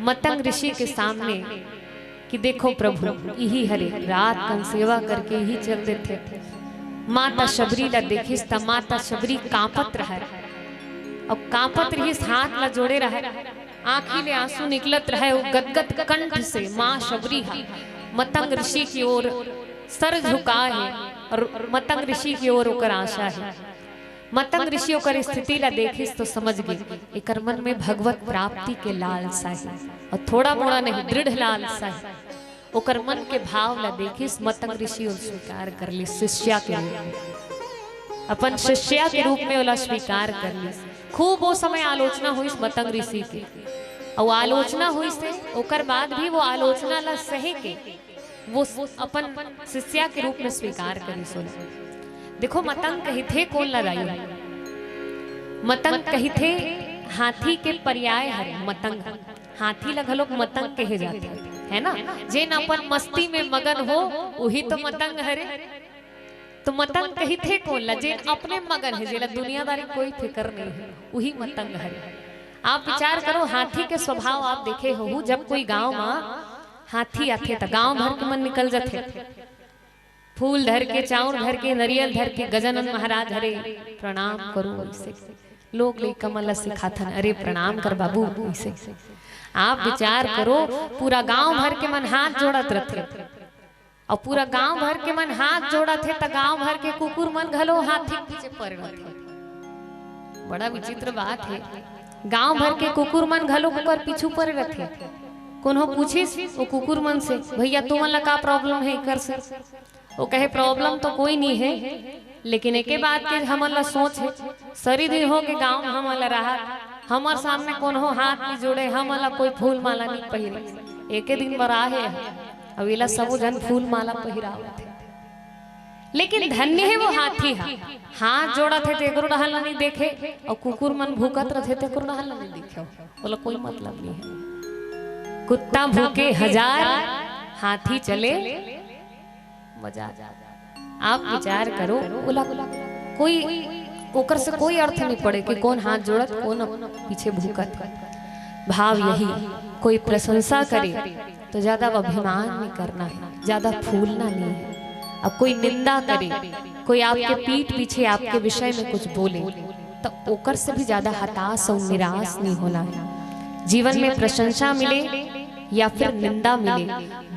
मतंग ऋषि के सामने कि देखो प्रभु, इही हरे रात कन सेवा करके इही चल देथे। माता शबरी ला देखिस त माता शबरी कांपत रहय, अउ कांपत रहिस, हाथ ला जोड़े रहय, आंखी ले आंसू निकलत रहय। वो गदगद कंठ से माँ शबरी हा मतंग ऋषि की ओर सर झुका है और मतंग ऋषि की ओर ओकर आशा है। मतंग ऋषि ओकर स्थिति ला देखिस तो समझ गे, एकर मन में भगवत प्राप्ति के लालसा है और थोड़ा मोड़ा नहीं, दृढ़ लालसा है। ओकर मन के भाव ला देखिस मतंग ऋषि और स्वीकार कर लिस शिष्या के रूप में, अपन शिष्या के रूप में ओला स्वीकार कर लिस। खूब वो समय आलोचना हुई मतंग ऋषि के, और आलोचना हुई से ओकर बाद भी वो आलोचना ला सहे के वो अपन शिष्या के रूप में स्वीकार करिस ओला। देखो मतंग कहिथे कोन ला राई, मतंग कहिथे हाथी के पर्याय हरे मतंग। हाथी ल घलोक मतंग कहे जाथे, है ना? जेन अपन मस्ती में मगन हो, उही तो मतंग हरे। तो मतंग कहिथे कोन ला? जेन अपने मगन हे, जेला दुनियादारी कोई फिकर नहीं है, उही मतंग हरे। आप विचार करो, हाथी के स्वभाव आप देखे होहू, जब कोई गांव में हाथी आथे त गांव भर के मन निकल जाथे। फूल धर के, चाउर धर के, नरियल धर के, "गजानन महाराज हरे, प्रणाम करो," ऐसे। लोग लइका मन ला सिखाथन, "अरे प्रणाम कर बाबू," ऐसे। आप विचार करो, पूरा गांव भर के मन हाथ जोड़त रथे, और पूरा गांव भर के मन हाथ जोड़त हे, त गांव भर के कुकुर मन घलो हाथी के पीछे परे रथे। बड़ा विचित्र बात है, गांव भर के कुकुर मन घलो ओकर पीछू परे रथे। कोनो पूछिस ओ कुकुर मन से, "भैया, तुमन ला का प्रॉब्लम है एकर से?" वो कहे, "प्रॉब्लम तो कोई नहीं है, लेकिन एके बात के हमन ला सोच है, सरी दिन हो के गांव में हमन ला रहा, हमर सामने कोनो हाथ नहीं जोड़े, हमन ला कोई फूल माला नहीं पहिरे। एके दिन बर आहे, अब एला सबो झन फूल माला पहिरावत है।" लेकिन धन्य है वो हाथी हा, हाथ जोड़त है तेकरो डहर ला नहीं देखे, और कुकुर मन भूकत रथे तेकरो डहर ला नहीं देखे, ओला कोई मतलब नहीं है। कुत्ता भूके हजार, हाथी चले बाजार। आप विचार करो, ओला कोई, ओकर से कोई अर्थ नहीं पड़े कि कौन हाथ जोड़त, कौन पीछे भूकत। भाव यही, कोई प्रशंसा करे तो ज्यादा अभिमान नहीं करना है, ज्यादा फूलना नहीं है। अब कोई निंदा करे, कोई आपके पीठ पीछे आपके विषय में कुछ बोले, तो ओकर से भी ज्यादा हताश और निराश नहीं होना है। जीवन में प्रशंसा मिले या फिर निंदा मिले,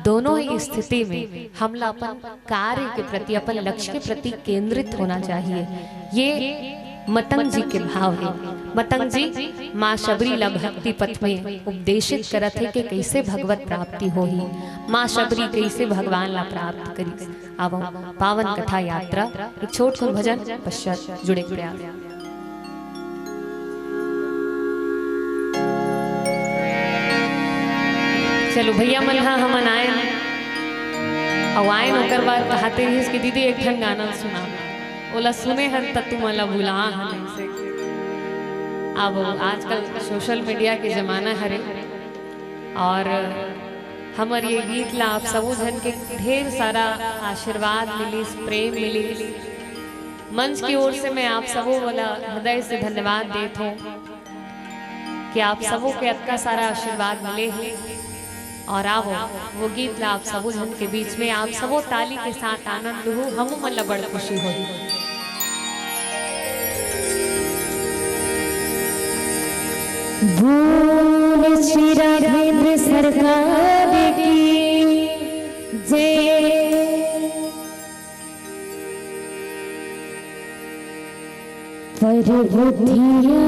दोनों ही स्थिति में हमला अपन कार्य के प्रति, अपन लक्ष्य के प्रति केंद्रित होना चाहिए। ये मतंग जी के भाव है। मतंग जी माँ शबरी ला भक्ति पथ में उपदेशित करत है कि कैसे भगवत प्राप्ति होही, माँ शबरी कैसे भगवान ला प्राप्त करी। आवो पावन कथा यात्रा, एक छोट कुन भजन पश्चात जुड़े प्रयास। चलो भैया मन हा हमन आयन, अउ आयन ओकर बाद कहाते रहिस कि दीदी एक ठन गाना सुना, ओला सुने हन त तुमन ला भुला हन ऐसे। अब आजकल सोशल मीडिया के जमाना हरे और हमर ये गीत ला आप सबो झन के ढेर सारा आशीर्वाद मिलिस, प्रेम मिलिस। मंच की ओर से मैं आप सबो वाला हृदय से धन्यवाद देत हूँ कि आप सबो के अतका सारा आशीर्वाद मिले है। और आवो, वो गीत ला आप सबो झन के बीच में आप सबो ताली के साथ आनंद लुहू, हमू मन ला बड़ खुशी होही। बोल श्री राघवेंद्र सरकार की जय। पर्वतिया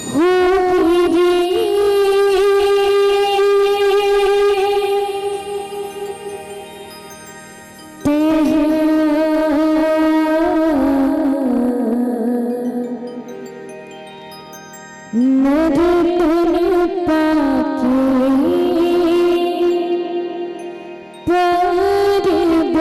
हो गिरी तेह नर तन पाके पार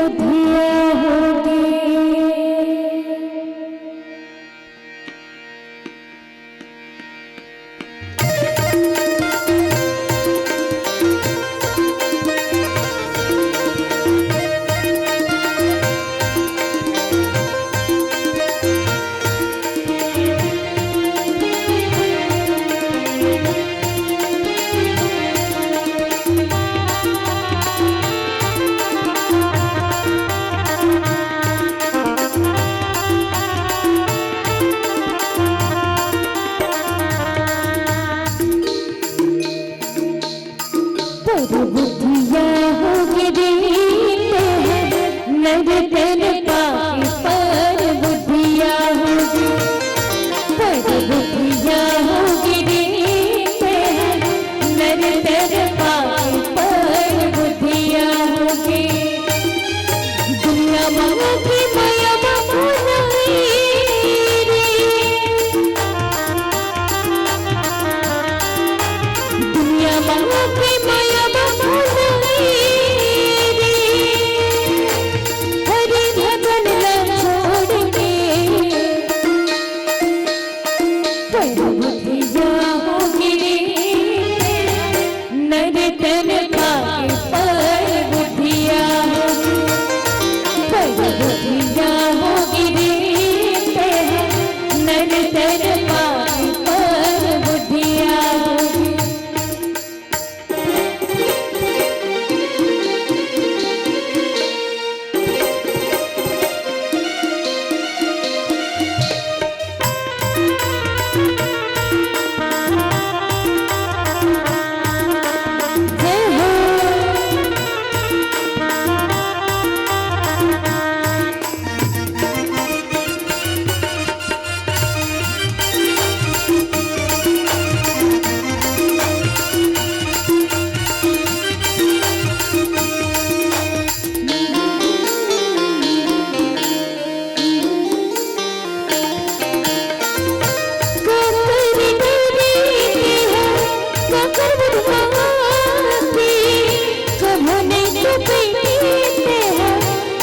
तो बेटी तेहा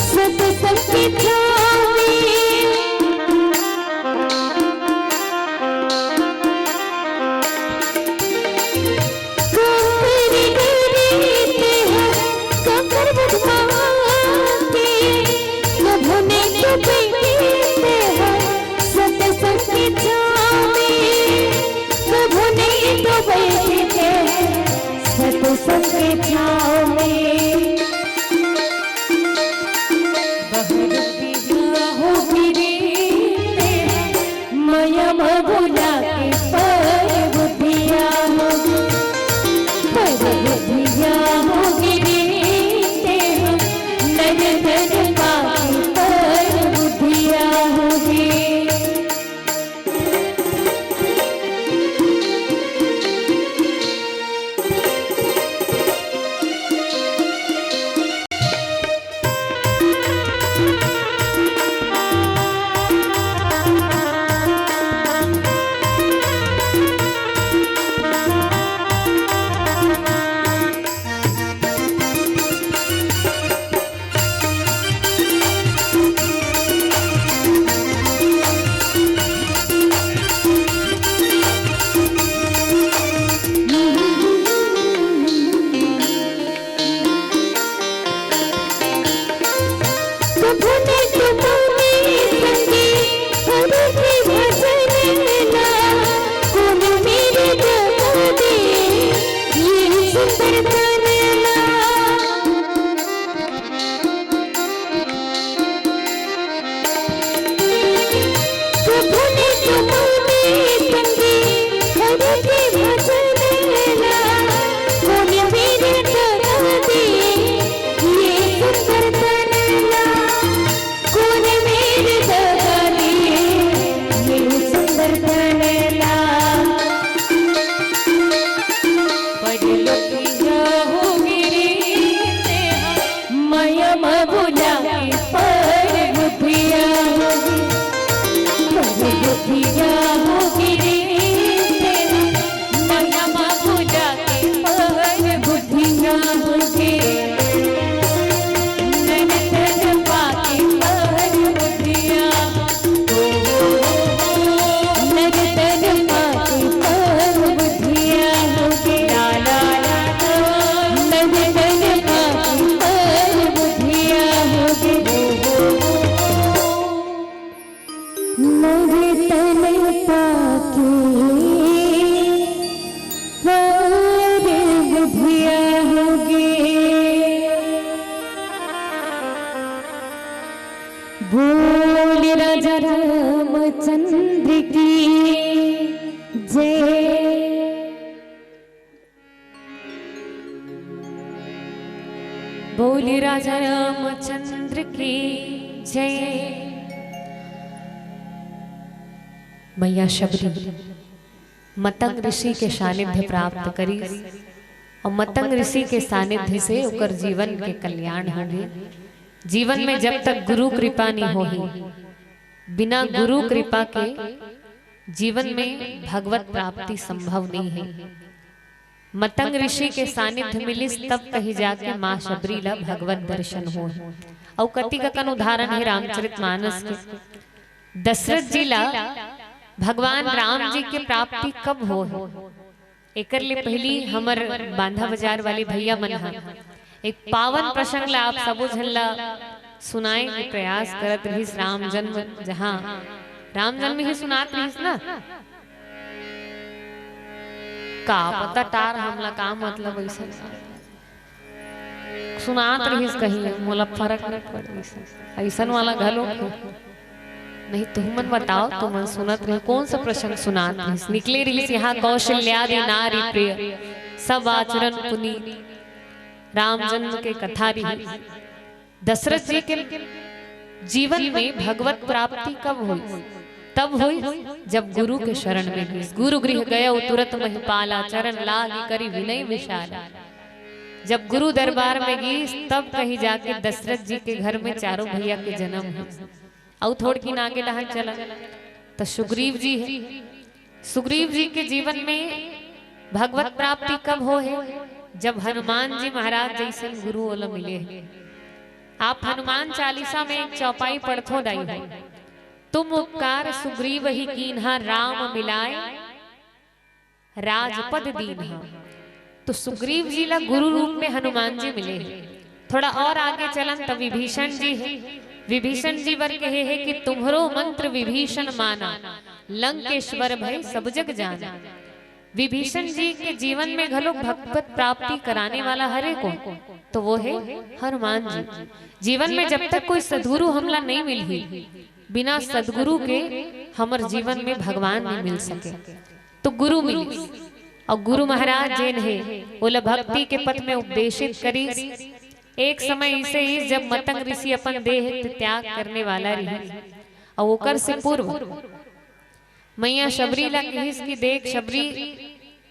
सतसंग के छाँव में। कांकरी डरे तेहा कांकर बधमा के, कभू नइ तो बेटी तेहा सतसंग के छाँव में। कभू नइ तो बेटी तेहा सतसंग के छाँव में। बहरतिया हो गिरी तेहा मया म भुला के परबुधिया हो गे, परबुधिया हो गे रे तेहा, नर तन पाके परबुधिया हो गे। मया म भुला के परबुधिया हो गे, परबुधिया हो गे रे तेहा, मया म भुला के परबुधिया हो गे। नर तन पाके परबुधिया हो गे, नर तन पाके परबुधिया हो गे। ला ला ला ला। नर तन पाके परबुधिया हो गे। नर तन पाके परबुधिया हो गे। बोल राजा रामचंद्र की जय। बोल राजा रामचंद्र की जय। मैया शबरी मतंग ऋषि के सानिध्य प्राप्त करिस अउ मतंग ऋषि के सानिध्य से ओकर जीवन के कल्याण होगे। जीवन में जब तक गुरु कृपा नइ होही, बिना गुरु कृपा के जीवन में भगवत प्राप्ति संभव नइ हे। मतंग ऋषि के सानिध्य मिलिस, तब कहीं जाके माँ शबरी ला भगवत दर्शन होय। अउ कतिक अकन उदाहरण हे रामचरित मानस के। दशरथ जी ला भगवान राम जी के प्राप्ति कब होय, एकर ले पहिली हमर बांधा बाजार वाले भैया मन ह एक पावन प्रसंग ला आप सबो झन ला सुनाए के प्रयास करत रहिस। राम जन्म, जहाँ राम जन्म ही सुनात रहिस ना, का पता टार हमला का मतलब अइसन सुनात रहिस कहीं, मोला फरक नइ पड़िस। अइसन वाला घलो नहीं, तुमन बताओ, तुमन सुनत रहे, कौन सा प्रसंग सुनात रहिस? निकले रहिस यहाँ कौशल्यादि नारी प्रिय, सब आचरण पुनीत, राम जन्म के कथा रहिस। दशरथ जी के जीवन में भगवत प्राप्ति कब होइस? तब होइस, जब गुरु के शरण में गिस। गुरु गृह गयउ तुरत महिपाला, चरण लागी करि विनय विशाला। जब गुरु दरबार में गिस, तब कहीं जाके दशरथ जी के घर में चारों भैया के जन्म होइस। अउ थोड़किन आगे डहर चला, त सुग्रीव जी हे। सुग्रीव जी के जीवन में भगवत प्राप्ति कब होहे? जब हनुमान जी महाराज जइसन गुरु ओला मिले हे। आप हनुमान चालीसा में एक चौपाई पढ़थो दाई हो, तुम उपकार सुग्रीव ही कीन्हा राम मिलाए राजपद दीन्हा। तो सुग्रीव जी ला गुरु रूप में हनुमान जी मिले हे। थोड़ा और आगे चलन त विभीषण जी हे। विभीषण जी बर कहे हे कि तुम्हरो मंत्र विभीषण माना, लंकेश्वर भय सब जग जाना। विभीषण जी के जीवन में घलो भगवत प्राप्ति कराने वाला हरे कोन, तो वो हे हनुमान जी। जीवन में जब तक कोई सदगुरु हमला नहीं मिलही, बिना सदगुरु के हमर जीवन में भगवान नहीं मिल सके। तो गुरु मिलिस, अउ गुरु महाराज जेन हे, ओला भक्ति के पथ में उपदेशित करिस। एक समय इसे ही जब मतंग ऋषि अपन देह त्याग करने वाला रहिस, अउ ओकर से पूर्व मैया शबरी ला कहिस कि देख शबरी,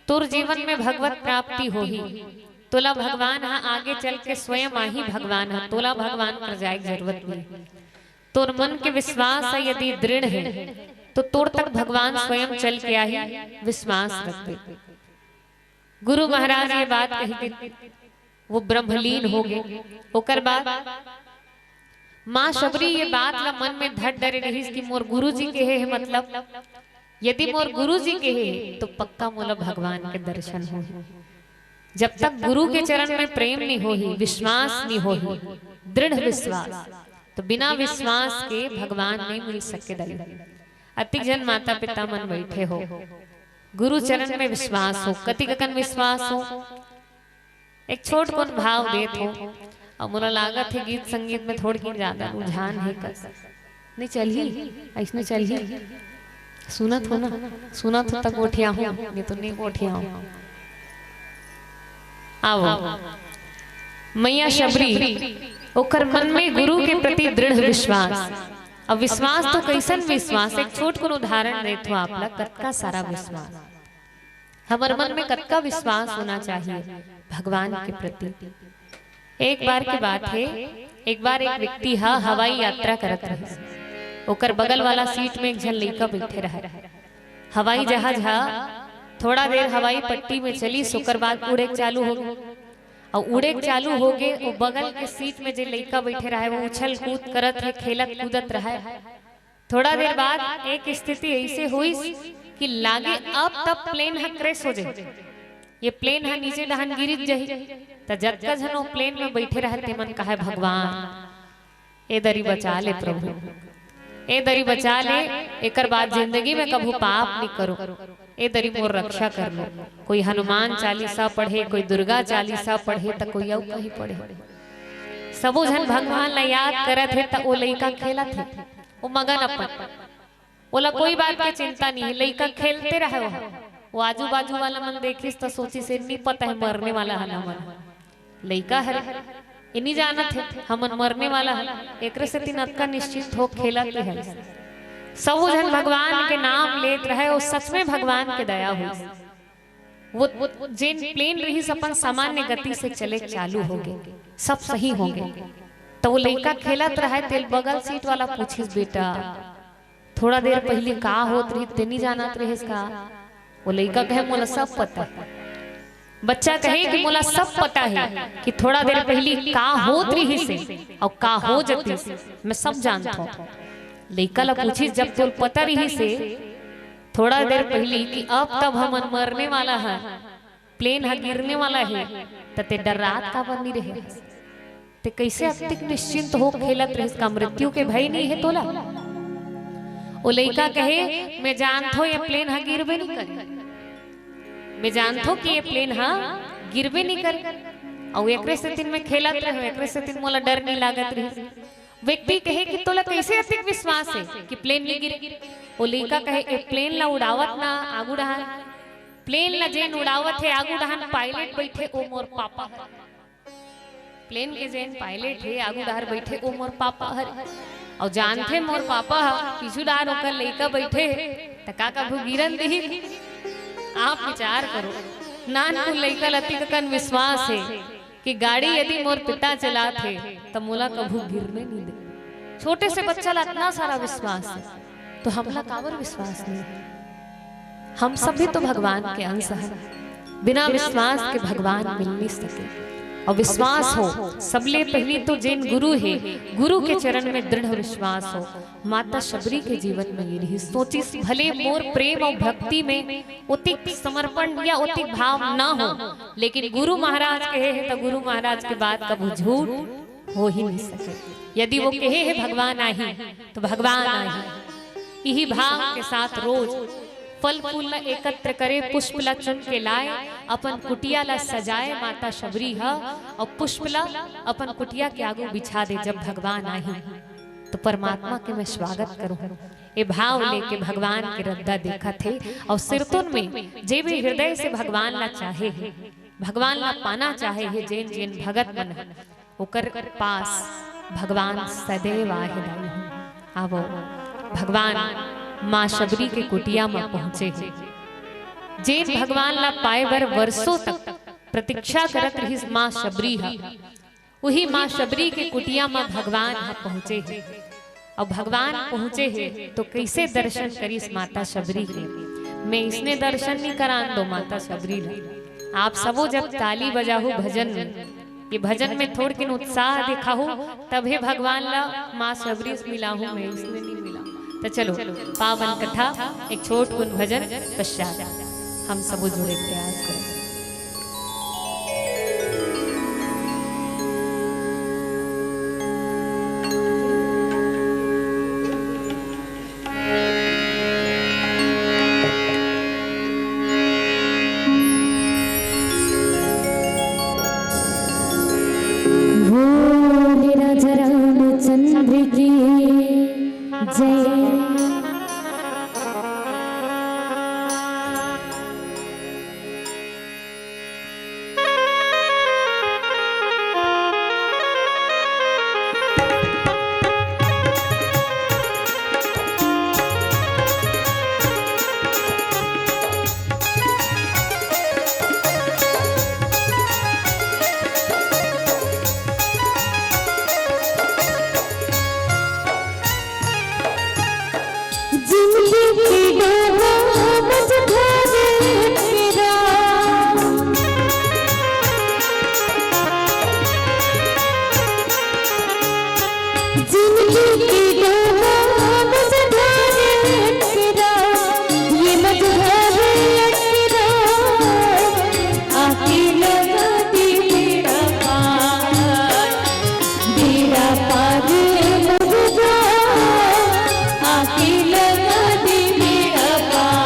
तोर जीवन में भगवत प्राप्ति होही, तोला भगवान ह आगे चल के स्वयं आही, भगवान ह, तोला भगवान कर जाए के जरूरत नहीं। तोर मन के विश्वास ह यदि दृढ़ हे, तो तोर तक भगवान स्वयं चल के आही, विश्वास रखबे। गुरु महाराज ये बात कही के वो ब्रह्मलीन हो गे। ओकर बाद माँ शबरी ये बात ला मन में धर डरे रहिस कि मोर गुरु जी कहे हे, मतलब यदि मोर गुरु जी कहे हे, तो पक्का मोला भगवान के दर्शन होही। जब तक गुरु के चरण में प्रेम नहीं होही, विश्वास नहीं होही, दृढ़ विश्वास, तो बिना विश्वास के भगवान नहीं मिल सके दाई। अतिक झन माता पिता मन बैठे हो, गुरु चरण में विश्वास हो, कतिक अकन विश्वास हो, एक छोट कोन भाव देत हो। अउ मोला लागत हे गीत संगीत में थोड़किन ज्यादा रुझान हे कस। नहीं चलही, अइसने चलही। सुनत हो ना, सुनत हो त गोठियाहूं, नहीं तो नहीं गोठियाहूं। आओ, मैया शबरी, ओकर मन में गुरु के प्रति दृढ़ विश्वास। अब विश्वास तो कइसन विश्वास, एक छोट कोन उदाहरण देत हो आप ला, कतका सारा विश्वास। हमर मन में कतका विश्वास होना चाहिए भगवान के प्रति। एक बार के बात हे, एक बार एक व्यक्ति ह हवाई यात्रा करत रहिस। ओकर बगल वाला सीट में एक झन लइका बैठे रहे। हवाई जहाज ह थोड़ा देर हवाई पट्टी में चलिस, ओकर बाद उड़े के चालू हो गे। अउ उड़े के चालू हो गे, वो बगल के सीट में जे लइका बैठे रहे, वो उछल कूद करत हे, खेलत कूदत रहे। थोड़ा देर बाद एक स्थिति ऐसे होइस कि लागे अब तब प्लेन ह क्रैश हो जाही, ये प्लेन ह नीचे डहान गिरित जाही। त जतका झन वो प्लेन में बैठे रहे, तेमन कहे, भगवान, ए दरी बचा ले प्रभु, ए दरी बचा ले, एकर बाद जिंदगी में कभू पाप नहीं करो, ए दरी मोर रक्षा कर लो। कोई हनुमान चालीसा पढ़े, कोई दुर्गा चालीसा पढ़े, त कोई अउ कहीं पढ़े। सबो झन भगवान ला याद करत हे, त ओ लइका खेलत हे, ओ मगन अपन, ओला कोई बात के चिंता नहीं हे, लइका खेलते रहे। वो, वो आजू बाजू वाला मन देखिस त सोचिस, "ए नहीं पता हे मरने वाला हे ना मन, लइका हरे, ए नहीं जानत हे हमन मरने वाला हे, एकरे सेती अतका निश्चिंत हो खेलत हे।" सबो झन भगवान के नाम लेत रहे, वो सच में भगवान के दया होइस। वो, वो जेन प्लेन रहिस अपन सामान्य गति से चले चालू हो गे, सब सही हो गे। त वो लइका खेलत रहे, तेल बगल सीट वाला पूछिस, "बेटा, थोड़ा देर पहिली का होत रहिस, ते नहीं जानत रहिस का?" वो लइका कहे, "मोला सब पता हे।" बच्चा कहे कि मोला सब पता हे कि थोड़ा देर पहिली का होत रहिस हे अउ का हो जतिस, मैं सब जानत हूँ। लइका ला पूछिस, "जब तोल पता रहिस हे थोड़ा देर पहिली कि अब तब हमन मरने वाला हे, प्लेन ह गिरने वाला हे, त ते डर्रात काबर नहीं रहे? ते कइसे अतिक निश्चिंत हो खेलत रहिस? का मृत्यु के भय नहीं हे तोला?" ओ लइका कहे, "मैं जानत हूँ ये प्लेन ह गिरबे नहीं करे, मैं जानत हूँ कि ये प्लेन ह गिरबे नहीं करे, अउ एकरे सेती मैं खेलत रहे हूँ, एकरे सेती मोला डर नहीं लागत रहिस।" व्यक्ति कहे कि तोला कइसे अतिक विश्वास हे कि प्लेन नहीं गिरे? ओ लइका कहे, "ए प्लेन ला उड़ावत ना आगू डहान, प्लेन ला जेन उड़ावत हे आगू डहान पायलट बैठे, ओ मोर पापा हरे। प्लेन के जेन पायलट हे आगू डहार बैठे, ओ मोर पापा हरे। अउ जानथे मोर पापा ह, पीछू डहार ओकर लइका बैठे हे, त का कभू गिरन दिही?" आप विचार करो, नानकुन लइका ल अतिक अकन विश्वास हे कि गाड़ी यदि मोर पिता चलात हे, त मोला कभू गिरने नहीं दे। छोटे से बच्चा ला अतना सारा विश्वास हे, तो हमला काबर विश्वास नहीं हे? हम सब भी तो भगवान के अंश हन। बिना विश्वास के भगवान मिल नहीं सके। अउ विश्वास हो, सबले पहिली तो जेन गुरु हे, गुरु के चरण में दृढ़ विश्वास हो। माता शबरी के जीवन में ये रहिस, सोचिस भले मोर प्रेम अउ भक्ति में ओतिक समर्पण या ओतिक भाव ना हो, लेकिन गुरु महाराज कहे हे त गुरु महाराज के बात कभू झूठ हो ही नहीं सके। यदि वो कहे हे भगवान आही, तो भगवान आही। इही भाव के साथ रोज फल फूल ला एकत्र करे, पुष्प ला चुन के लाए, अपन कुटिया ला सजाए माता शबरी ह, अउ पुष्प ला अपन कुटिया के आगू बिछा दे। जब भगवान आही, तो परमात्मा के मैं स्वागत करूँ, ए भाव लेके भगवान के रद्दा देखत हे। अउ सिरतुन में जे भी हृदय से भगवान ला चाहे हे, भगवान ला पाना चाहे हे, जेन जेन भगत मन ह, ओकर पास भगवान सदैव आहे दाई हो। आवो, भगवान माँ शबरी के कुटिया म पहुँचे हे। जेन भगवान ला पाए बर वर्षों तक प्रतीक्षा करत रहिस माँ शबरी ह, उही माँ शबरी के कुटिया म भगवान ह पहुँचे हे। अउ भगवान पहुँचे हे तो कइसे दर्शन करिस माता शबरी के? मैं इसने दर्शन नहीं करान दो माता शबरी ला। आप सबो जब ताली बजाहू भजन में, ये भजन में थोड़किन उत्साह दिखाहू, तभे भगवान ला माँ शबरी से मिलाहू, मैं इसने नहीं मिला। तो चलो, पावन कथा, एक छोट कुन भजन पश्चात हम सबो जुड़े प्रयास करें। बोल राजा रामचंद्र की जय। जिंदगी की डोर मझधार तेरा। जिंदगी की डोर मझधार तेरा, ये मझधार तेरा। आके लगा दे बेड़ा पार, बेड़ा पार मुझको, आके लगा दे बेड़ा पार।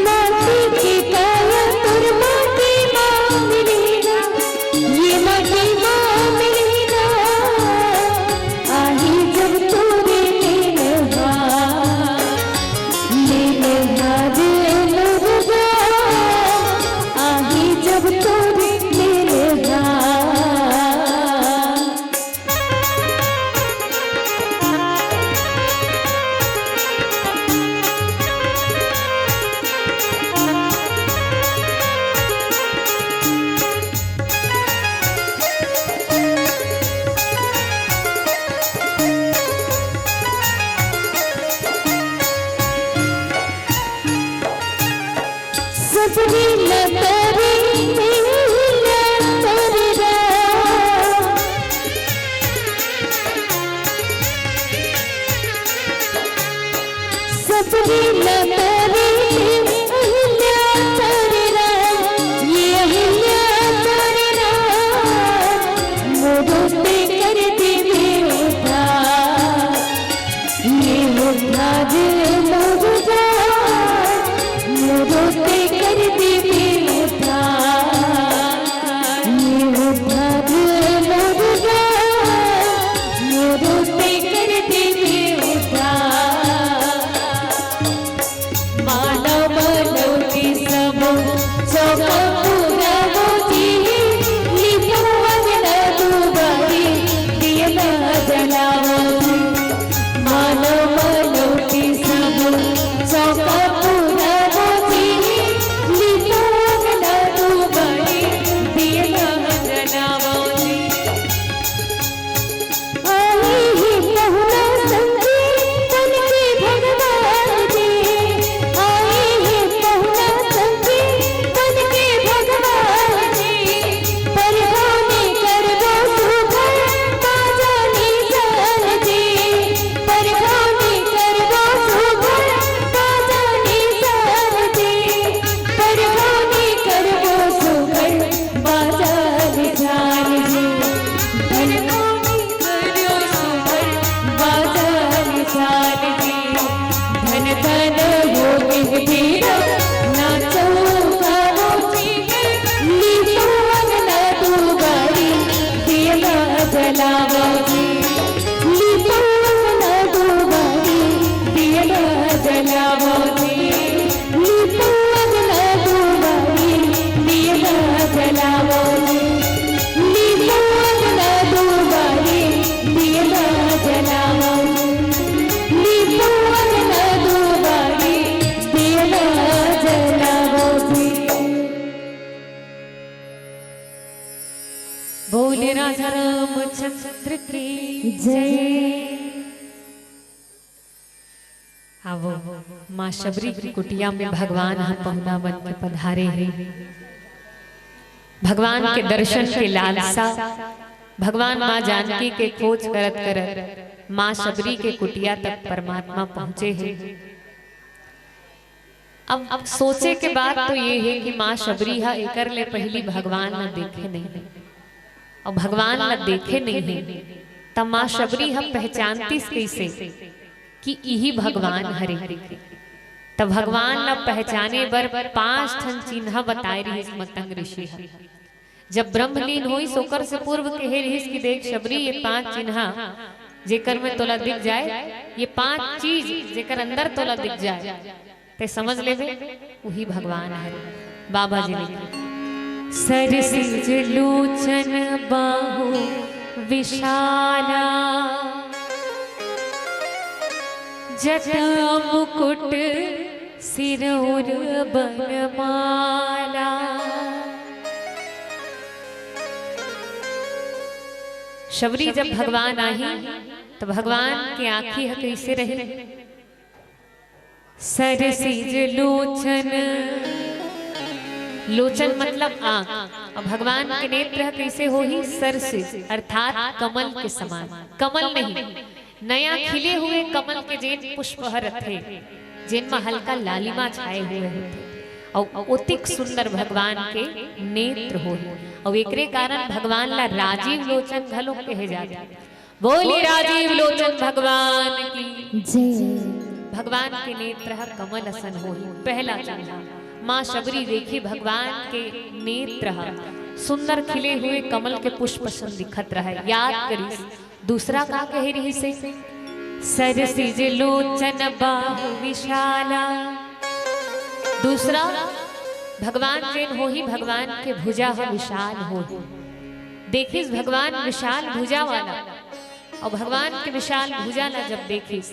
माटी के काया तोर माटी मा मिले ना, ये माटी मा मिले ना। आही जब तोरे मेलहा, मेलहा रे मुर्गा, आही जब तोरे मेलहा। सपने न करे, न करे रा। सपने न करे, अहिल्या करे रा। ये अहिल्या करे रा। मोरो ते कर देवे उद्धार। ये उद्धार मोर जान, मोरो ते कर देवे उद्धार। ये उद्धार मोर जान, मोरो ते कर देवे उद्धार। राजा रामचंद्र की जय। आवो, माँ शबरी की कुटिया में भगवान ह पहुना बन के पधारे हे। भगवान के दर्शन के लालसा, भगवान माँ जानकी के खोज करत करत माँ शबरी के कुटिया तक परमात्मा पहुँचे हे। अब, अब सोचे के बात तो ये हे कि माँ शबरी ह एकर ले पहिली भगवान ला देखे नइ हे, अउ भगवान ला देखे नइ हे, त माँ शबरी ह पहचानतिस कइसे कि इही भगवान हरे? त भगवान ला पहचाने बर पांच ठन चिन्हा बताए रिहिस मतंग ऋषि ह। जब ब्रह्मलीन होइस, ओकर से पूर्व कहे रिहिस कि देख शबरी, ये पांच चिन्हा जेकर में तोला दिख जाए, ये पांच चीज जेकर अंदर तोला दिख जाए, ते समझ लेबे, उही भगवान हरे। बाबा जी लिखे, सरसिज लोचन बाहु विशाला, जटा मुकुट सिरउर बनमाला। शबरी जब भगवान आही, त भगवान के आँखी ह कइसे रही? सरसिज लोचन, लोचन मतलब आँख। अउ भगवान के नेत्र ह कइसे होही? सरसिज अर्थात कमल के समान। कमल नहीं, नया खिले हुए कमल के जेन पुष्प ह रथे, जेन म हल्का लालिमा छाए हुए होथे, अउ ओतिक सुंदर भगवान के नेत्र होही। अउ एकरे कारण भगवान ला राजीव लोचन घलो कहे जाथे। बोलिए राजीव लोचन भगवान की जय। भगवान के नेत्र ह कमल असन होही। पहला चिन्हा, माँ शबरी देखी भगवान के नेत्र ह सुंदर खिले हुए कमल के पुष्प असन दिखत रहय। याद करिस, दूसरा का कहे रिहिसे? सरसिज लोचन बाहु विशाला। दूसरा, भगवान जेन होही, भगवान के भुजा ह विशाल होही। देखिस भगवान विशाल भुजा वाला, अउ भगवान के विशाल भुजा ला जब देखिस,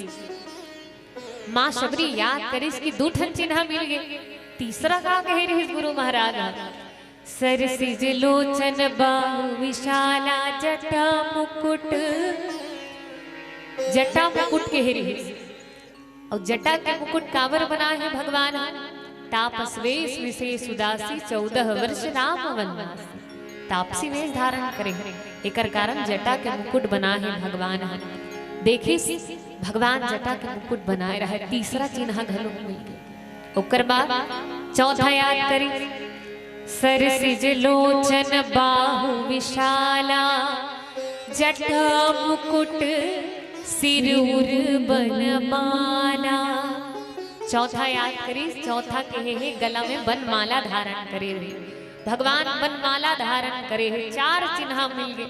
माँ शबरी याद करिस कि दू ठन चिन्हा मिल गे। तीसरा का कहे रिहिस गुरु महाराज ह? सरसिज लोचन बाहु विशाला जटा मुकुट। जटा मुकुट कहे रिहिस। अउ जटा के मुकुट काबर बनाए हे भगवान ह? तापस वेश विशेष उदासी चौदह वर्ष राम वनवासी। तापसी वेश धारण करे हे, एकर कारण जटा के मुकुट बनाए हे भगवान ह। देखिस भगवान जटा के मुकुट बनाए रहय। तीसरा चिन्हा घलो मिल गे। ओकर बाद चौथा याद करी, सरसिज लोचन बाहु विशाला, जटा मुकुट सिरउर बनमाला। चौथा याद करी, चौथा कहे हे गला में बनमाला धारण करे हुए, भगवान बनमाला धारण करे हे। चार चिन्हा मिल गे।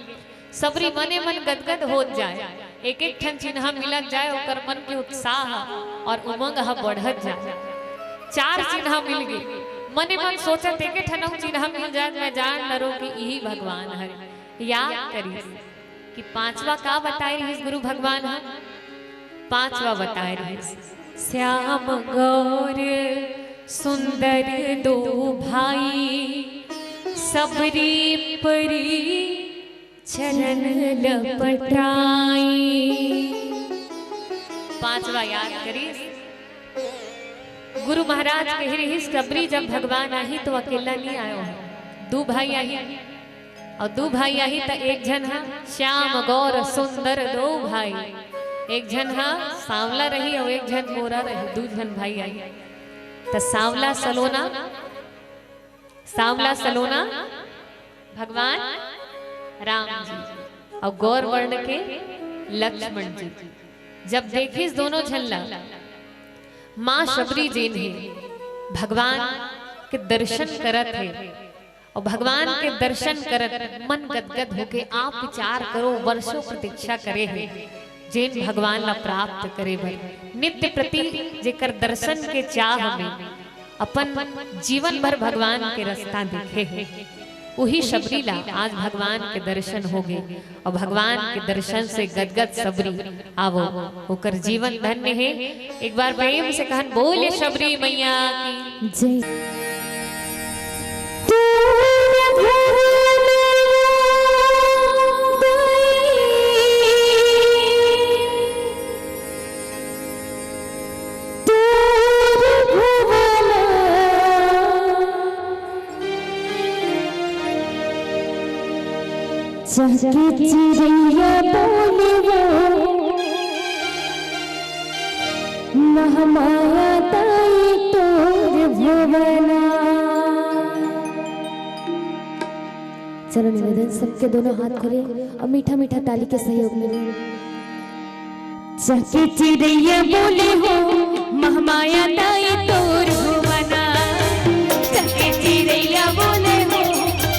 सबरी मने मन गदगद होत जाय, एक एक ठन चिन्हा मिलत जाय, ओकर मन के उत्साह अउ उमंग ह बढ़त जाय। चार चिन्हा मिल गे, मने मन सोचत एक एक ठन अउ चिन्हा मिल जाय, मैं जान डरो कि इही भगवान हरे। याद करिस कि पांचवा का बताए रिहिस गुरु भगवान ह? पांचवा बताए रिहिस, श्याम गौर सुंदर दो भाई, सबरी परी चरण लपटाई। पांचवा याद करिस, गुरु महाराज कहे रिहिस, सबरी जब भगवान आही त अकेला नइ आयो, दू भाई आही, अउ दू भाई आही त एक झन ह श्याम गौर सुंदर दो भाई, एक झन ह सांवला रही अउ एक झन गोरा रही, दू झन भाई आही। त सांवला सलोना, सांवला सलोना भगवान राम जी अउ गौर वर्ण के लक्ष्मण जी। जब देखिस दोनों झन ला, माँ शबरी जेन हे, भगवान के दर्शन करत हे, अउ भगवान के दर्शन करत मन गदगद होके, आप विचार करो, वर्षों प्रतीक्षा करे हे जेन भगवान ला प्राप्त करे बर, नित्य प्रति जेकर दर्शन के चाह में अपन जीवन भर भगवान के रास्ता देखे हे, उही शबरी ला आज भगवान के दर्शन हो गे, अउ भगवान के दर्शन से गदगद शबरी आवो, ओकर जीवन धन्य हे। एक बार प्रेम से कहन, बोले शबरी मैया की जय। चहके चिरैया बोले वो, महमाया ताई तोर भुवना। चलो निवेदन, सबके दोनों हाथ खोले और मीठा मीठा ताली के सहयोग मिले। चहके चिरैया बोले हो, महमाया ताई तोर भुवना। चहके चिरैया बोले हो,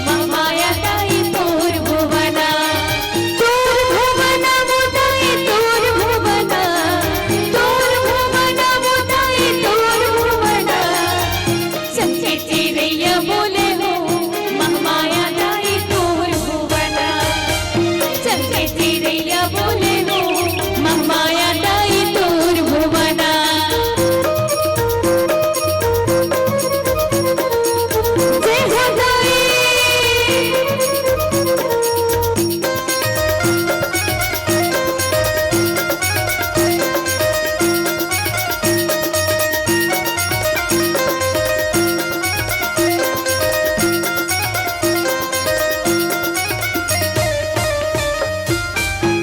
महमाया ताई तोर भुवना। तोर भुवना वो ताई तोर भुवना, तोर भुवना वो ताई तोर भुवना। चहके चिरैया बोले हो, महमाया ताई तोर भुवना। चहके चिरैया बोले हो, महमाया ताई तोर भुवना। जय हो ताई।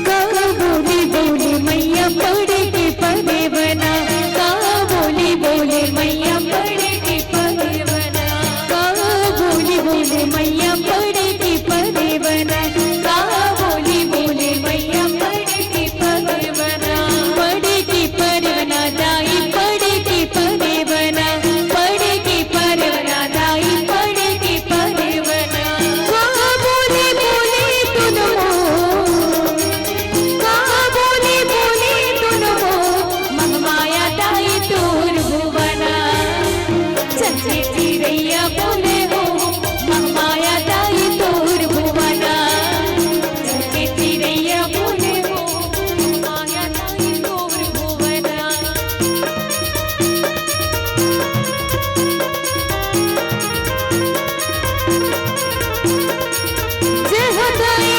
का बोली बोली मैया पड़े के पदेवना, का बोली बोली मैया पड़े के पदेवना, का बोली बोली मैया पड़े के पदेवना, का बोली बोली मैया पड़े के पदेवना, पड़े के पदेवना, दाई पड़े के पदेवना, पड़े के पदेवना, दाई पड़े के पदेवना। का बोली बोली तुन मोर, का बोली बोली तुन मोर, महमाया ताई तोर भुवना। चहके चिरैया बोले हो, महमाया ताई तोर भुवना। चहके चिरैया बोले हो, महमाया ताई तोर भुवना। जय हो ताई।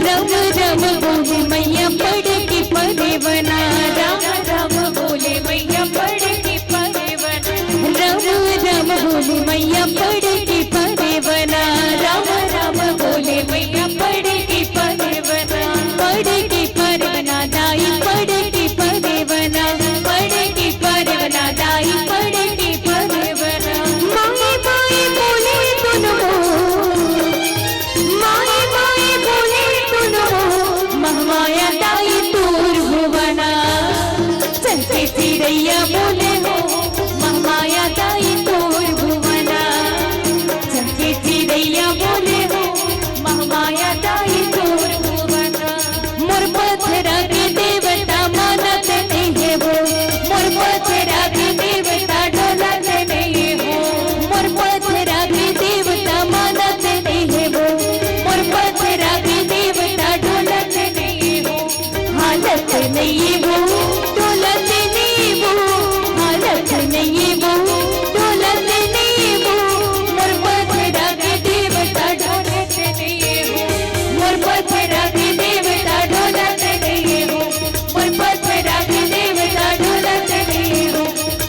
रम रम बोले मैया पड़े के पदेवना, रम रम बोले मैया पड़े के पदेवना, रम रम बोले मैया पड़े के पदेवना, रम रम बोले मैया पड़े के पदेवना, पड़े के पदेवना, दाई पड़े के पदेवना, पड़े के पदेवना, दाई पड़े के पदेवना। माई माई बोले तुन मोर, माई माई बोले तुन मोर, महमाया ताई तोर भुवना। चहके चिरैया बोले हो, महमाया ताई तोर भुवना। चहके चिरैया बोले हो, महमाया ताई तोर भुवना। मोर पथरा के देवता मानत नइहे वो, मोर पथरा के देवता डोलत नइहे वो, मोर पथरा के देवता मानत नइहे वो, मोर पथरा के देवता डोलत नइहे वो। हालत नइहे वो, डोलत नइहे वो, हालत नइहे वो, डोलत नइहे वो, मोर पथरा के देवता डोलत नइहे वो, मोर पथरा के देवता डोलत नइहे वो, मोर पथरा के देवता डोलत नइहे वो,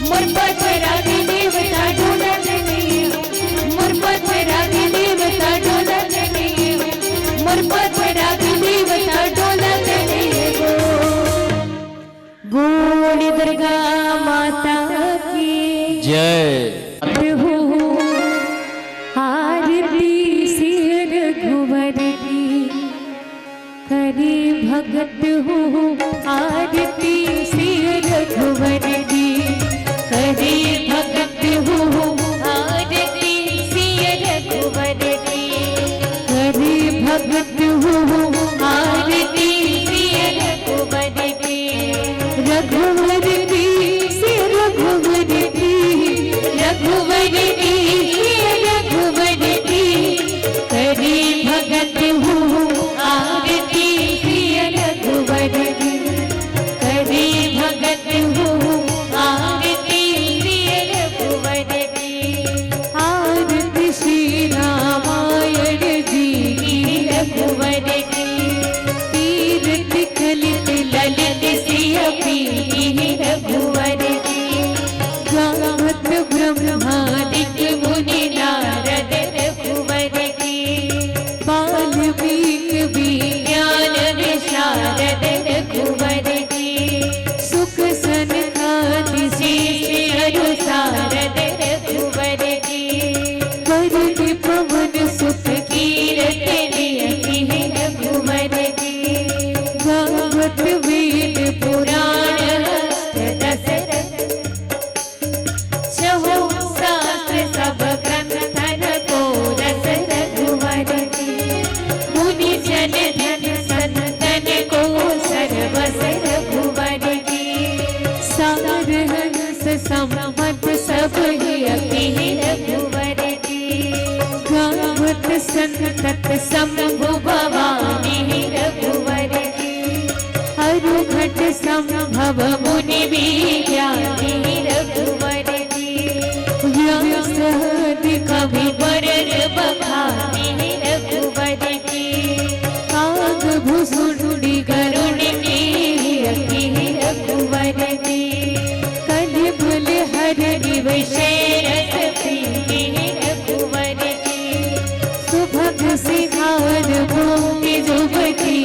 मोर पथरा के देवता डोलत नइहे वो, मोर पथरा के देवता डोलत नइहे वो, मोर पथरा के देवता डोलत नइहे वो। बोल दुर्गा माता की जय। हो आरती सिय रघुवर की, करे भगत हो आरती सिय रघुवर की, करे भगत हो आरती सिय रघुवर की, करे भगत हो आरती सिय रघुवर की। रघुवर की सिय रघुवर की, रघुवर की सिय रघुवर की, करे भगत हो आरती सिय रघुवर की, करे भगत हो संतत शंभु भवानी रघुवर की। अरुघट संभव मुनि विज्ञानी रघुवर की। व्यास आदि कवि वरन बखानी रघुवर की। काग भुसुंडी गरुड़ की रखी रघुवर की। कलि मल हर निवै शैरस प्रीति रघुवर की। सुभग सिहार भोग जुगति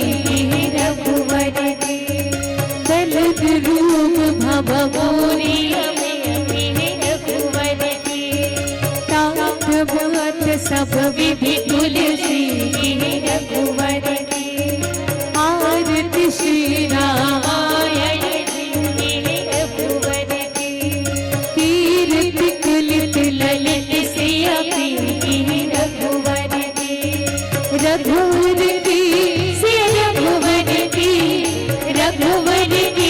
रघुवर की। दलन रोग भव मोरी रघुवर की। तात बात सब विधि तुलसी रघुवर की। आरती श्री रामायण की रघुवर की। कीर्ति कलित ललित सिया की रघुवर की। रघुवर की सिया रघुवर की। रघुवर की